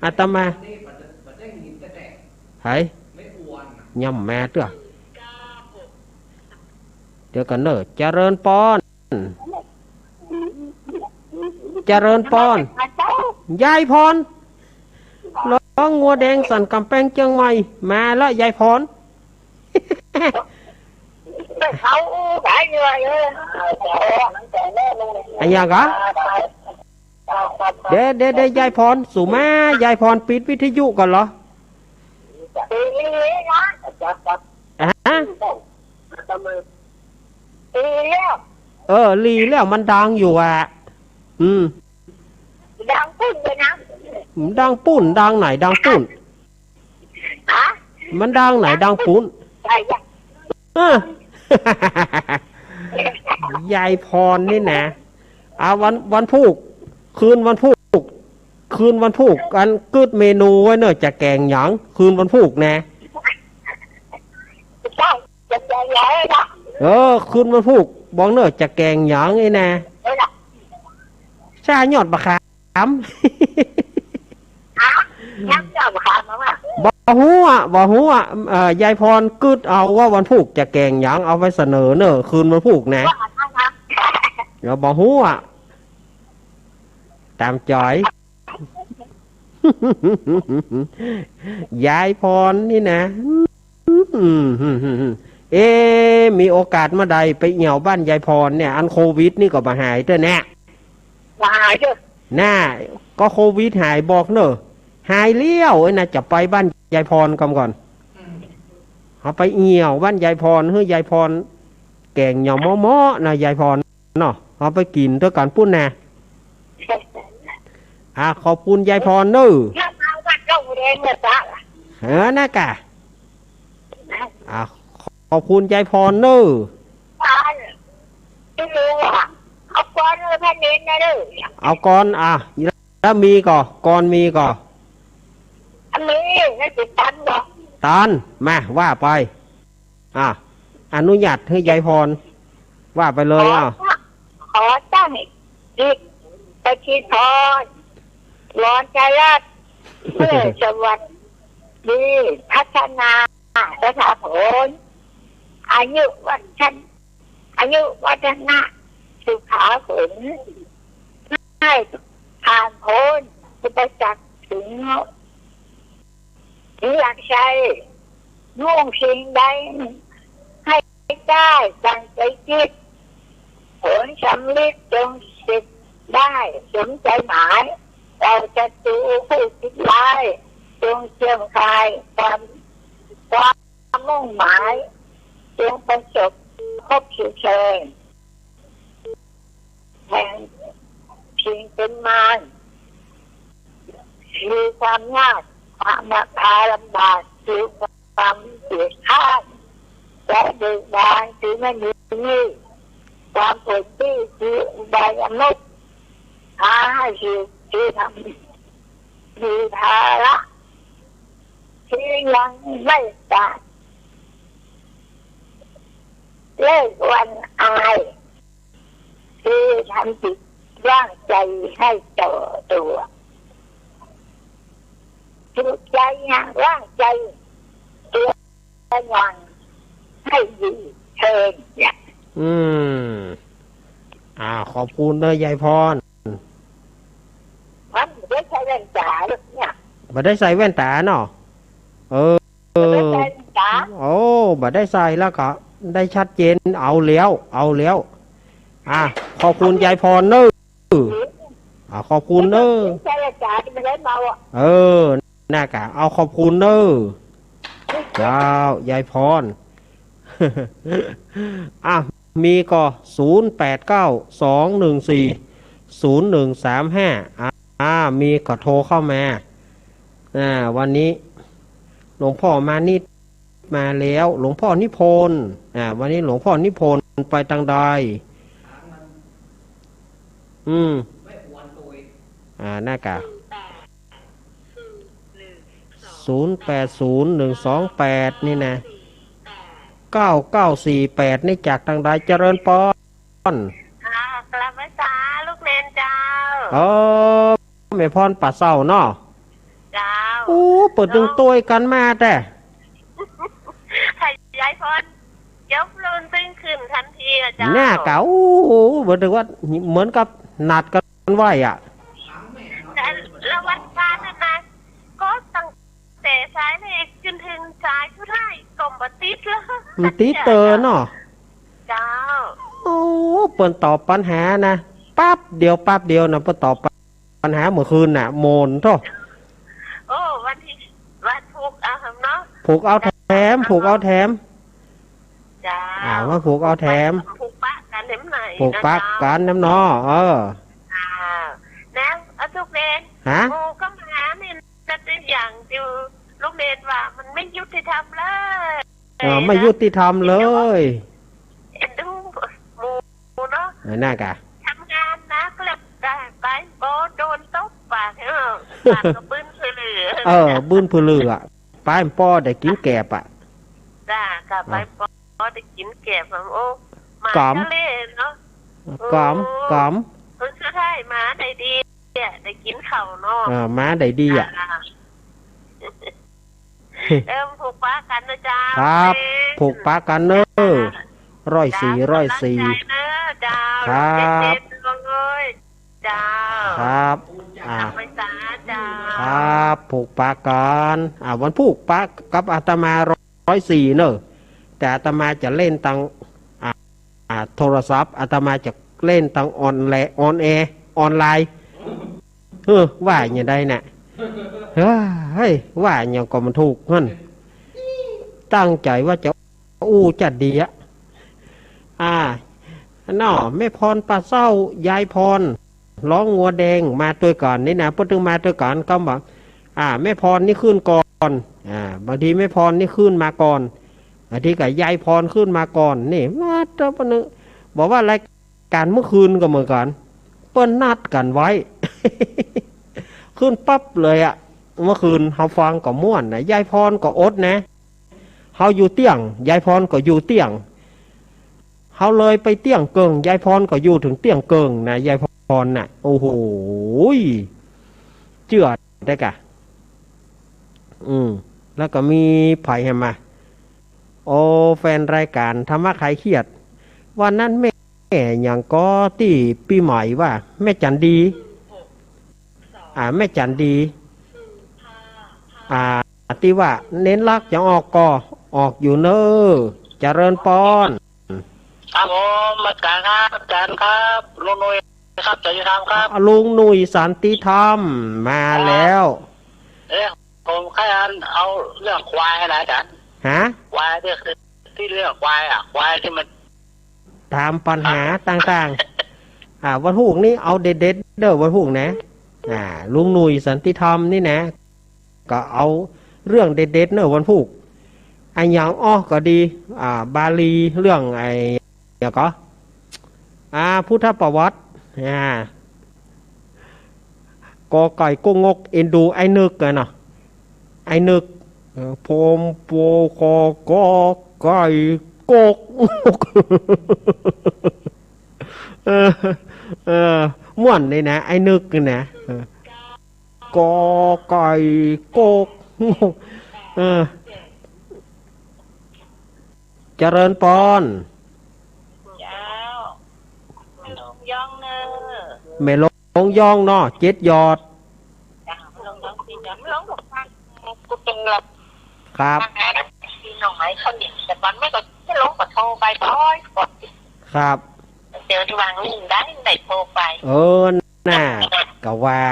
อาตมา ไห ย่ำแม่เตื้อ เดี๋ยวก่อนเน่อ เจริญปอน เจริญปอน ยายพร ร้องงัวแดงสั่นก๋ำแปงเจียงใหม่ มาละยายพร เขาอู้ขายงัวอยู่ อะหยังกะ เดี๋ยว เดี๋ยว เดี๋ยว ยายพร สูมายายพรปิดวิทยุก่อนเหรอ ฮะ เออ หลีแล้ว มันดังอยู่อะ อืม ดังปุ้นเลยนะ ดังปุ้น ดังไหน ดังปุ้น ฮะ มันดังไหน ดังปุ้น ใช่จ้ะ เออ ยายพรนี่นะ อ่า วัน วันพูก คืนวันพูก คืนวันพูก อันกึ๊ดเมนูไว้เน่อ จะแก๋งหยัง คืนวันพูกนะ ใช่ จะแก๋งหยังนะ เออ คืนวันพูก บอกเน่อ จะแก๋งหยังไอ้นะ เออ ซ่ายอดบักขาม ฮะ ยังจะเอาบักขามมาว่า บ่ฮู้อะ บ่ฮู้อะ เอ่อ ยายพรกึ๊ดเอาว่าวันพูกจะแก๋งหยัง เอาไปเสนอเน่อ คืนวันพูกนะ ว่างั้นนะ เดี๋ยวบ่ฮู้อะ ต๋ามใจ๋ ยายพรนี่นะ อืม เอ๊ะ มีโอกาสเมื่อใดไปเอี่ยวบ้านยายพรเนี่ย อันโควิดนี่ก็บ่หายเตื้อแน่ บ่หายเตื้อ น่า ก็โควิดหายบอกเน่อ หายแล้วไอ้นะ จะไปบ้านยายพรกำก่อน อืม เอาไปเอี่ยวบ้านยายพร หื้อยายพรแก๋งหยังเมาะๆ นะ ยายพร เนาะ เอาไปกิ๋นตวยกั๋นปุ้นนะ อ่ะ ขอบคุณยายพรเน่อ เออ น่ะกะ อ่ะ ขอบคุณยายพรเน่อ เอาก่อนเน่อ พระเณรนะเน่อ เอาก่อน อ่ะ แล้วมีก่อ ก่อนมีก่อ อันนี้น่าจะตันบ่ ตัน มา ว่าไป อ่ะ อนุญาตหื้อยายพร ว่าไปเลย ขอ อ้าว ขอตั้งจิตอธิษฐาน วอนจะรัก เพื่อสวัสดี พัฒนา สถาพร อายุวัฒนะ อายุวัฒนะ สุขาผล หื้อผ่านป๊นอุปสรรคเถิง เถิงหลักชัย มุ่งสิ่งใด หื้อได้ดั่งใจ๋จิต ผลสำริดจงเสร็จได้สมใจ๋หมาย เหล่าศัตรูผู้คิดร้าย จงเสื่อมคลายความ ความมุ่งหมาย จงประสบพบสุขเสริญ แห่งสิ่งเป๋นมาร คือความยาก ความลำบาก คือความเกียจคร้าน และเบิกบาน คือไม่มีหนี้ ความปวดที่ คืออบายมุข พาให้อยู่ คือทำ มีภาระ คือยังไม่สะ เลิกหวั่นอาย คือทำจิตวางใจ๋ให้ต่อตั๋ว คือใจ๋ยังวางใจ๋ตั๋วยังให้ดีเถิงเนี่ย อืม อ่า ขอบคุณเน่อยายพร มันบ่ได้ใส่แว่นต๋าลูกเนี่ย บ่ได้ใส่แว่นต๋าเนาะ เออ บ่ได้ใส่แว่นต๋า โอ้ บ่ได้ใส่แล้วก็ได้ชัดเจน เอาแล้ว เอาแล้ว อ่ะ ขอบคุณยายพรเน่อ อ่ะ ขอบคุณเน่อ ใส่แว่นต๋าที่มันได้เบาอ่ะ เออ น่ากะ เอาขอบคุณเน่อ เจ้า ยายพร อ่ะ มีก็ ศูนย์แปดเก้า สองหนึ่งสี่ ศูนย์หนึ่งสามห้า อ่า มีก็โทรเข้ามา อ่า วันนี้หลวงพ่อมานิดมาแล้ว หลวงพ่อนิพนธ์ อ่า วันนี้หลวงพ่อนิพนธ์ไปตางใด อืม อ่า น่ากะ ศูนย์แปดศูนย์ หนึ่งสองแปด นี่นะ เก้าเก้าสี่แปด นี่จากตางใด เจริญปอน อ่า กราบไหว้สาลูกเณรเจ้า เออ แม่พรป่าเศร้าเนาะ เจ้า โอ้ เปิ้นตึงตวยกั๋นมาแต๊ ถ้ายายพรยกเปิ้นตึงขึ้นตันทีอะเจ้า น่ากะ โอ้โห เหมือนกับว่า เหมือนกับนัดกั๋นไว้อะ แต่ละวันพระนั่นนะ ก็ตั้งแต่สายแรกจนเถิงสายสุดท้ายก็บ่ติดเลย มันติดเตอเนาะ เจ้า โอ้ เปิ้นตอบปัญหานะ ปั๊บเดียว ปั๊บเดียวนะ เปิ้นตอบปัญหาเมื่อคืนน่ะ โหม่นโธ่ โอ้ วันที่ วันผูกเอาเนาะ ผูกเอาแถม ผูกเอาแถม เจ้า อ่า ว่าผูกเอาแถม ผูกปะกั๋นแหมหน่อย ผูกปะกั๋นแหมเนาะ เออ อ่า แล้ว เอา ลูกเณร ฮะ หมู่ก็มานี่ จักอย่างอยู่ ลูกเณรว่ามันไม่ยุติธรรมเลย เออ ไม่ยุติธรรมเลย เอ็นดูหมู่เนาะ เออ น่ากะ ทำงานหนักแล้วกะไปบ่โดนตบปาก เออ ปากก็บึ้นผะลือ เออ บึ้นผะลืออะ ไปบ่ได้กิ๋นแกบอะ จ้า กะไปบ่ได้กิ๋นแกบอะ โอ้ หมาทะเลเนาะ ก๋อม โอ้ ก๋อม ผลสุดท้ายหมาได้ดี เนี่ย ได้กิ๋นข้าวเนาะ เออ มาได้ดีอะ อ่า เออ ผูกปะกั๋นนะเจ้า ครับ เณร ผูกปะกั๋นเน่อ เจ้า ร้อยสี่ เจ้า ร้อยสี่ กำลังใจ๋เน่อเจ้า ครับ เย็นๆ เลยเจ้า ครับ อ่า กราบไหว้สาเจ้า ครับ ผูกปะกั๋น อ่า วันผูกปะกับอาตมา ร้อยสี่ เน่อ แต่อาตมาจะเล่นตาง อ่า อ่า โทรศัพท์ อาตมาจะเล่นตางออนแล ออนแอร์ ออนไลน์ เออ ว่าอย่างใดน่ะ เฮ้ย ว่าอย่างก็มันถูกหั้น ตั้งใจ๋ว่าจะอู้จะดีอะ อ่า เนาะ แม่พรป่าเศร้า ยายพร ร้องงัวแดงมาตวยกั๋นนี่นะ เปิ้นตึงมาตวยกั๋น ก็บอก อ่า แม่พรนี่ขึ้นก่อน อ่า บางทีแม่พรนี่ขึ้นมาก่อน บางทีก็ยายพรขึ้นมาก่อน นี่ มาเถอะปะเนอะ บอกว่ารายก๋านเมื่อคืนก็เหมือนกั๋น เปิ้นนัดกั๋นไว้ ขึ้นปั๊บเลยอะ เมื่อคืนเฮาฟังก็ม่วนนะ ยายพรก็อดนะ เฮาอยู่เตี้ยง ยายพรก็อยู่เตี้ยง เฮาเลยไปเตี้ยงเกิ่ง ยายพรก็อยู่เถิงเตี้ยงเกิ่งนะ ยายพรน่ะ โอ้โหย เจื้อได้กะ อืม แล้วก็มีใผแหมมา โอ้ แฟนรายก๋านธรรมะคลายเครียด วันนั้นแม่หยังก็ตี้ปี๋ใหม่ว่า แม่จันดี อ่า แม่จันดี อ่า ตี้ว่าเน้นรักจะออกก็ออกอยู่เน่อ เจริญปอน ครับผม อาจ๋ารย์ครับ อาจ๋ารย์ครับ ลุงหนุ่ยครับ สันติธรรมครับ ลุงหนุ่ยสันติธรรม มาแล้ว เอ๊ะ ผมใค่อันเอาเรื่องควายนะอาจ๋ารย์ ฮะ ควายเนี่ยคือ ตี้เรื่องควายอะ ควายตี้มัน ถามปัญหาต่างๆ อ่า วันพูกนี้เอาเด็ดๆ เน่อ วันพูกนะ อ่า ลุงหนุ่ยสันติธรรมนี่นะ ก็เอาเรื่องเด็ดๆ เน่อ วันพูก อะหยังอ้อก็ดี อ่า บาลี เรื่องไอ้ หยังก็ อ่า พุทธประวัติ อ่า กอไก่กกงก เอ็นดูไอ้นึกอะเนาะ ไอ้นึก เออ ผมโปคอกอไก่กกงก เออ เออ ม่วนเลยนะ ไอ้นึกนี่นะ เออ กอไก่กกงก เออ เจริญปอน เจ้า แม่หลงย่องเน่อ แม่หลงย่องเนาะ เจ็ดยอด เจ้า แม่หลงย่องเจ็ดยอด แม่หลงบอกว่า กูเป็นแบบ ครับ พี่น้องไอ้เขาเนี่ย แต่ตอนแม่ก็ แม่หลงก็โทรไป โอ๊ย ครับ เดี๋ยวที่วางนี่ได้ ได้โทรไป เออ น่ะ ก็ว่า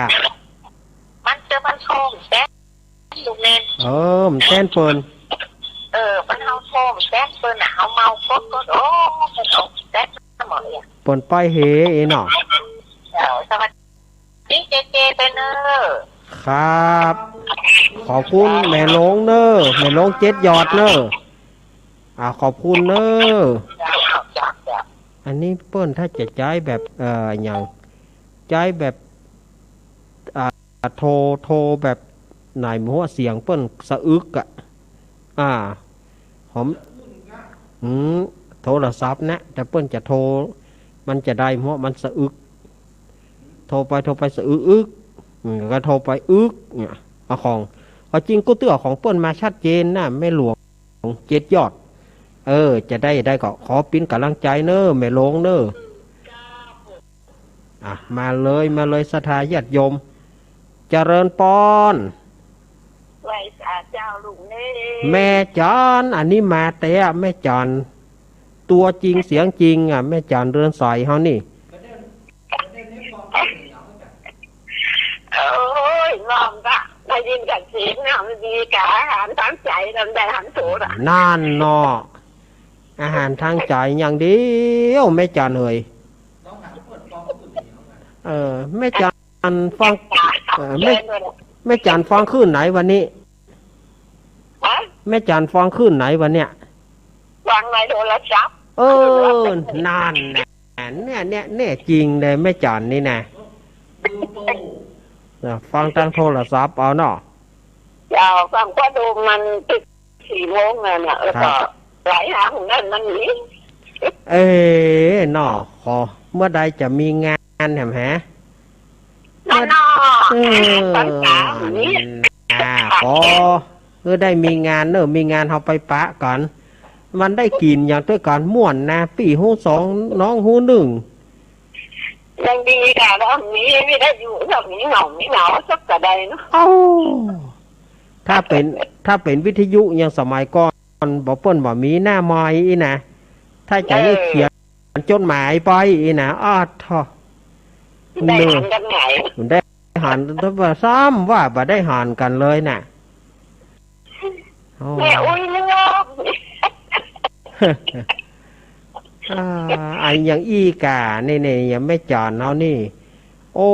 มันเจอมันโทรแซมลูกเน่น เออ มันแซมเปิ้น เออ มันเฮาโทรแซมเปิ้นน่ะ เฮาเมาโคตรโคตร โอ้ มันออกแซมหมดเลยอะ เปิ้นปล่อยเหเนาะ เออ สวัสดีเจเจไปเน่อ ครับ ขอบคุณแม่หลงเน่อ แม่หลงเจ็ดยอดเน่อ อ่า ขอบคุณเน่อ จ้ะ จ้ะ จ้ะ อันนี้เปิ้นถ้าจะใจ๊แบบ เอ่อ อย่าง ใจ๊แบบ อ่า โทร โทรแบบไหนบ่ฮู้ เสียงเปิ้นสะอึกอะ อ่า หอม อืม โทรศัพท์นะ แต่เปิ้นจะโทร มันจะได้ เพราะมันสะอึก โทรไป โทรไปสะอึกอึก อืม ก็โทรไปอึกเนี่ย เอาของ เอาจริงกู้เตื้อของเปิ้นมาชัดเจนนะ แม่หลงเจ็ดยอด เออ จะได้ ได้ก็ขอเป๋นก๋ำลังใจ๋เน่อ แม่หลงเน่อ อ่ะ มาเลย มาเลย ศรัทธาญาติโยม เจริญปอน ไหว้สาเจ้าลุงเน่ แม่จัน อันนี้มาแต๊อะ แม่จัน ตั๋วจริงเสียงจริงอะ แม่จันเรือนใสเฮานี่ โอ๊ย น้องก็ได้ยินกับเสียงนะ มันมีกับอาหารทางใจ๋ มันได้หันโถละ นั่นเนาะ อาหารทางใจ๋อย่างเดียว แม่จันเอ๋ย เออ แม่จันฟัง เออ แม่ แม่จันฟังคลื่นไหนวันนี้ ฮะ แม่จันฟังคลื่นไหนวันเนี้ย ฟังในโทรศัพท์ เออ นั่นแหละ เนี่ย เนี่ย เนี่ย จริงเลย แม่จันนี่นะ นะ ฟังตางโทรศัพท์เอาเนาะ เจ้า ฟังก็ดูมันติด สี่โมงนั่นน่ะ แล้วก็ ครับ หลายหางนั่นมันมี เอ้ เนาะ ขอ เมื่อใดจะมีงานแหมฮะ นั่นเนาะ เออ ตั้งตาอย่างนี้ อ่า ขอ เออ ได้มีงานเนอะ มีงานเฮาไปปะกั๋น มันได้กิ๋นอย่างตวยกั๋นม่วนนะ ปี้ฮู้สอง น้องฮู้นึ่ง ยังดีค่ะ แล้วมี มีได้อยู่ ถ้ามีเหงา มีเหงาสักกะใดเนาะ เอ้า ถ้าเป๋น ถ้าเป๋นวิทยุอย่างสมัยก่อน บ่เปิ้นบ่มีหน้าไมค์อี้นะ ถ้าจะได้ เออ เขียนจดหมายไปอี้นะ อ้อ ท้อ ได้หันกั๋นไหม ได้หัน แต่ว่าซ้ำว่าบ่ได้หันกั๋นเลยน่ะ โอ้ แม่อุ๊ยเลือก อ่า อันอย่างอี้ก่า นี่ นี่ อย่างแม่จันเฮานี่ โอ้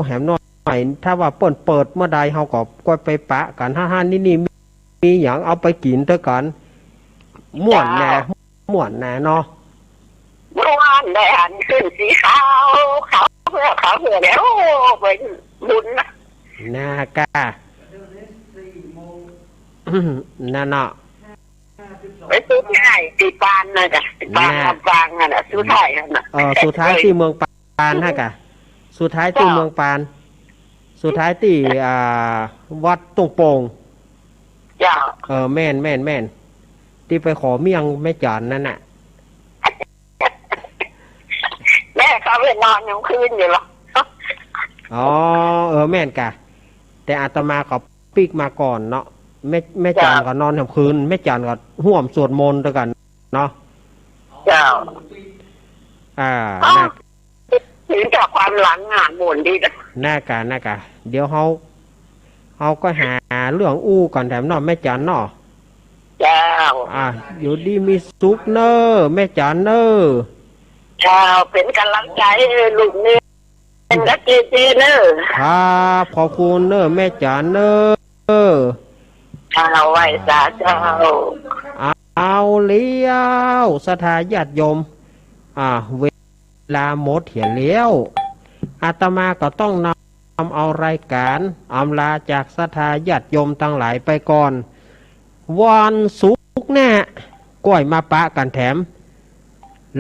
แหมน้อย ถ้าว่าเปิ้นเปิดเมื่อใด เฮาก็ก้อยไปปะกั๋น ฮ่าๆ นี่ๆ มี มีหยังเอาไปกิ๋นตวยกั๋น ม่วนแน่ ม่วนแน่เนาะ ม่วน ได้หันขึ้นสีขาว ขาวเหื้อ ขาวเหื้อแล้ว โอ้ ไปบุญนะ น่ากะ นั่นเนาะ ไปสุดท้ายตี้ปานน่ะจ้ะ ตี้ปาน น่ะ ลำปางนั่นน่ะ สุดท้ายนั่นน่ะ เออ สุดท้ายตี้เมืองปานฮะกะ สุดท้ายตี้เมืองปาน สุดท้ายตี้ อ่า วัดต้งโป่ง เจ้า เออ แม่น แม่น แม่น ตี้ไปขอเมี่ยงแม่จั๋นนั่นน่ะ แม่เข้าไปนอนกลางคืนอยู่หรอก อ๋อ เออ แม่นก่ะ แต่อาตมาก็ปิ๊กมาก่อนเนาะ แม่ แม่จั๋น เจ้า ก็นอนกลางคืน แม่จั๋นก็ฮ่วมสวดมนต์ตวยกั๋นเนาะ เจ้า อ่า อ้าว นะ ถือจากความหลังอ่ะ บ่นดีนะ นะก่ะ นะก่ะ เดี๋ยวเฮา เฮาก็หาเรื่องอู้ก่อนแถมเนาะ แม่จั๋นเนาะ เจ้า อ่ะ อยู่ดีมีสุขเน่อ แม่จั๋นเน่อ เจ้า เป๋นก๋ำลังใจ๋หื้อลูกเน่อ เป๋นกับเจเจเน่อ ครับ ขอบคุณเน่อ แม่จั๋นเน่อ เจ้า ไหว้สาเจ้า เอาแล้ว ศรัทธาญาติโยม อ่ะ เวลาหมดเหียแล้ว อาตมาก็ต้องนำเอารายก๋านอำลาจากศรัทธาญาติโยมตังหลายไปก่อน วันศุกร์หน้าก้อยมาปะกั๋นแถม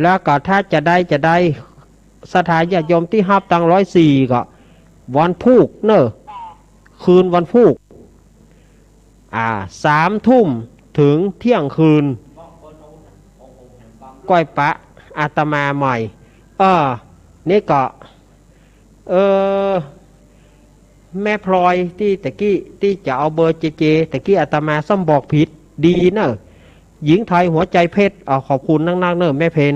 แล้วก็ถ้าจะได้ จะได้ ศรัทธาญาติโยมตี้ฮับตังร้อยสี่ก็ วันพูกเน่อ คืนวันพูก อ่า สามทุ่มเถิงเที่ยงคืน ก้อยปะอาตมาใหม่ เออ นี่ก็ เออ แม่พลอยตี้ตะกี้ตี้จะเอาเบอร์เจเจ ตะกี้อาตมาซ้ำบอกผิด ดีเน่อ หญิงไทยหัวใจเพชร เอา ขอบคุณนักๆ เน่อ แม่เพน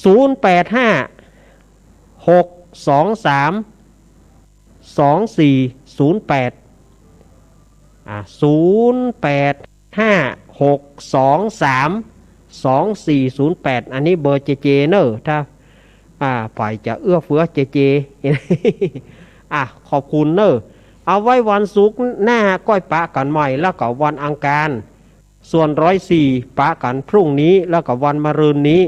ศูนย์แปดห้า หกสองสาม สองสี่ศูนย์แปด อ่า ศูนย์แปดห้า หกสองสาม สองสี่ศูนย์แปด อันนี้เบอร์เจเจเน่อ ถ้า อ่า ใผจะเอื้อเฟื้อเจเจ อ่ะ ขอบคุณเน่อ เอาไว้วันศุกร์หน้าก้อยปะกั๋นใหม่ แล้วก็วันอังคาร ส่วนร้อยสี่ปะกั๋นพรุ่งนี้ แล้วก็วันมะรืนนี้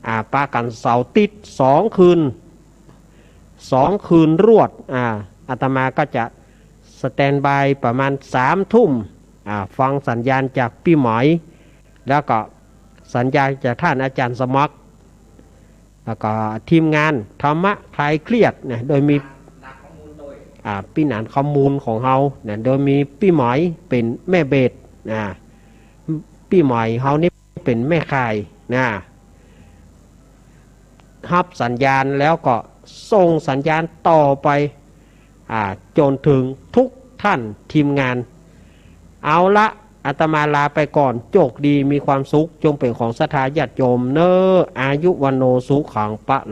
อ่า ปะกั๋นเสาร์อาทิตย์สองคืน สองคืนรวด อ่า อาตมาก็จะสแตนด์บายประมาณสามทุ่ม อ่า ฟังสัญญาณจากปี้หมอย แล้วก็สัญญาณจากท่านอาจารย์สมัคร แล้วก็ทีมงานธรรมะคลายเครียดนะ โดยมี อ่า ปี้หนานข้อมูลของเฮานะ โดยมีปี้หมอยเป๋นแม่เบส อ่า ปี้หมอยเฮานี่เป๋นแม่ข่ายนะ ฮับสัญญาณแล้วก็ส่งสัญญาณต่อไป อ่า จ๋นเถิงทุกท่านทีมงาน เอาละ อาตมาลาไปก่อน โจคดีมีความสุข จงเป๋นของศรัทธาญาติโยมเน่อ อายุวัณโณสุขังพะ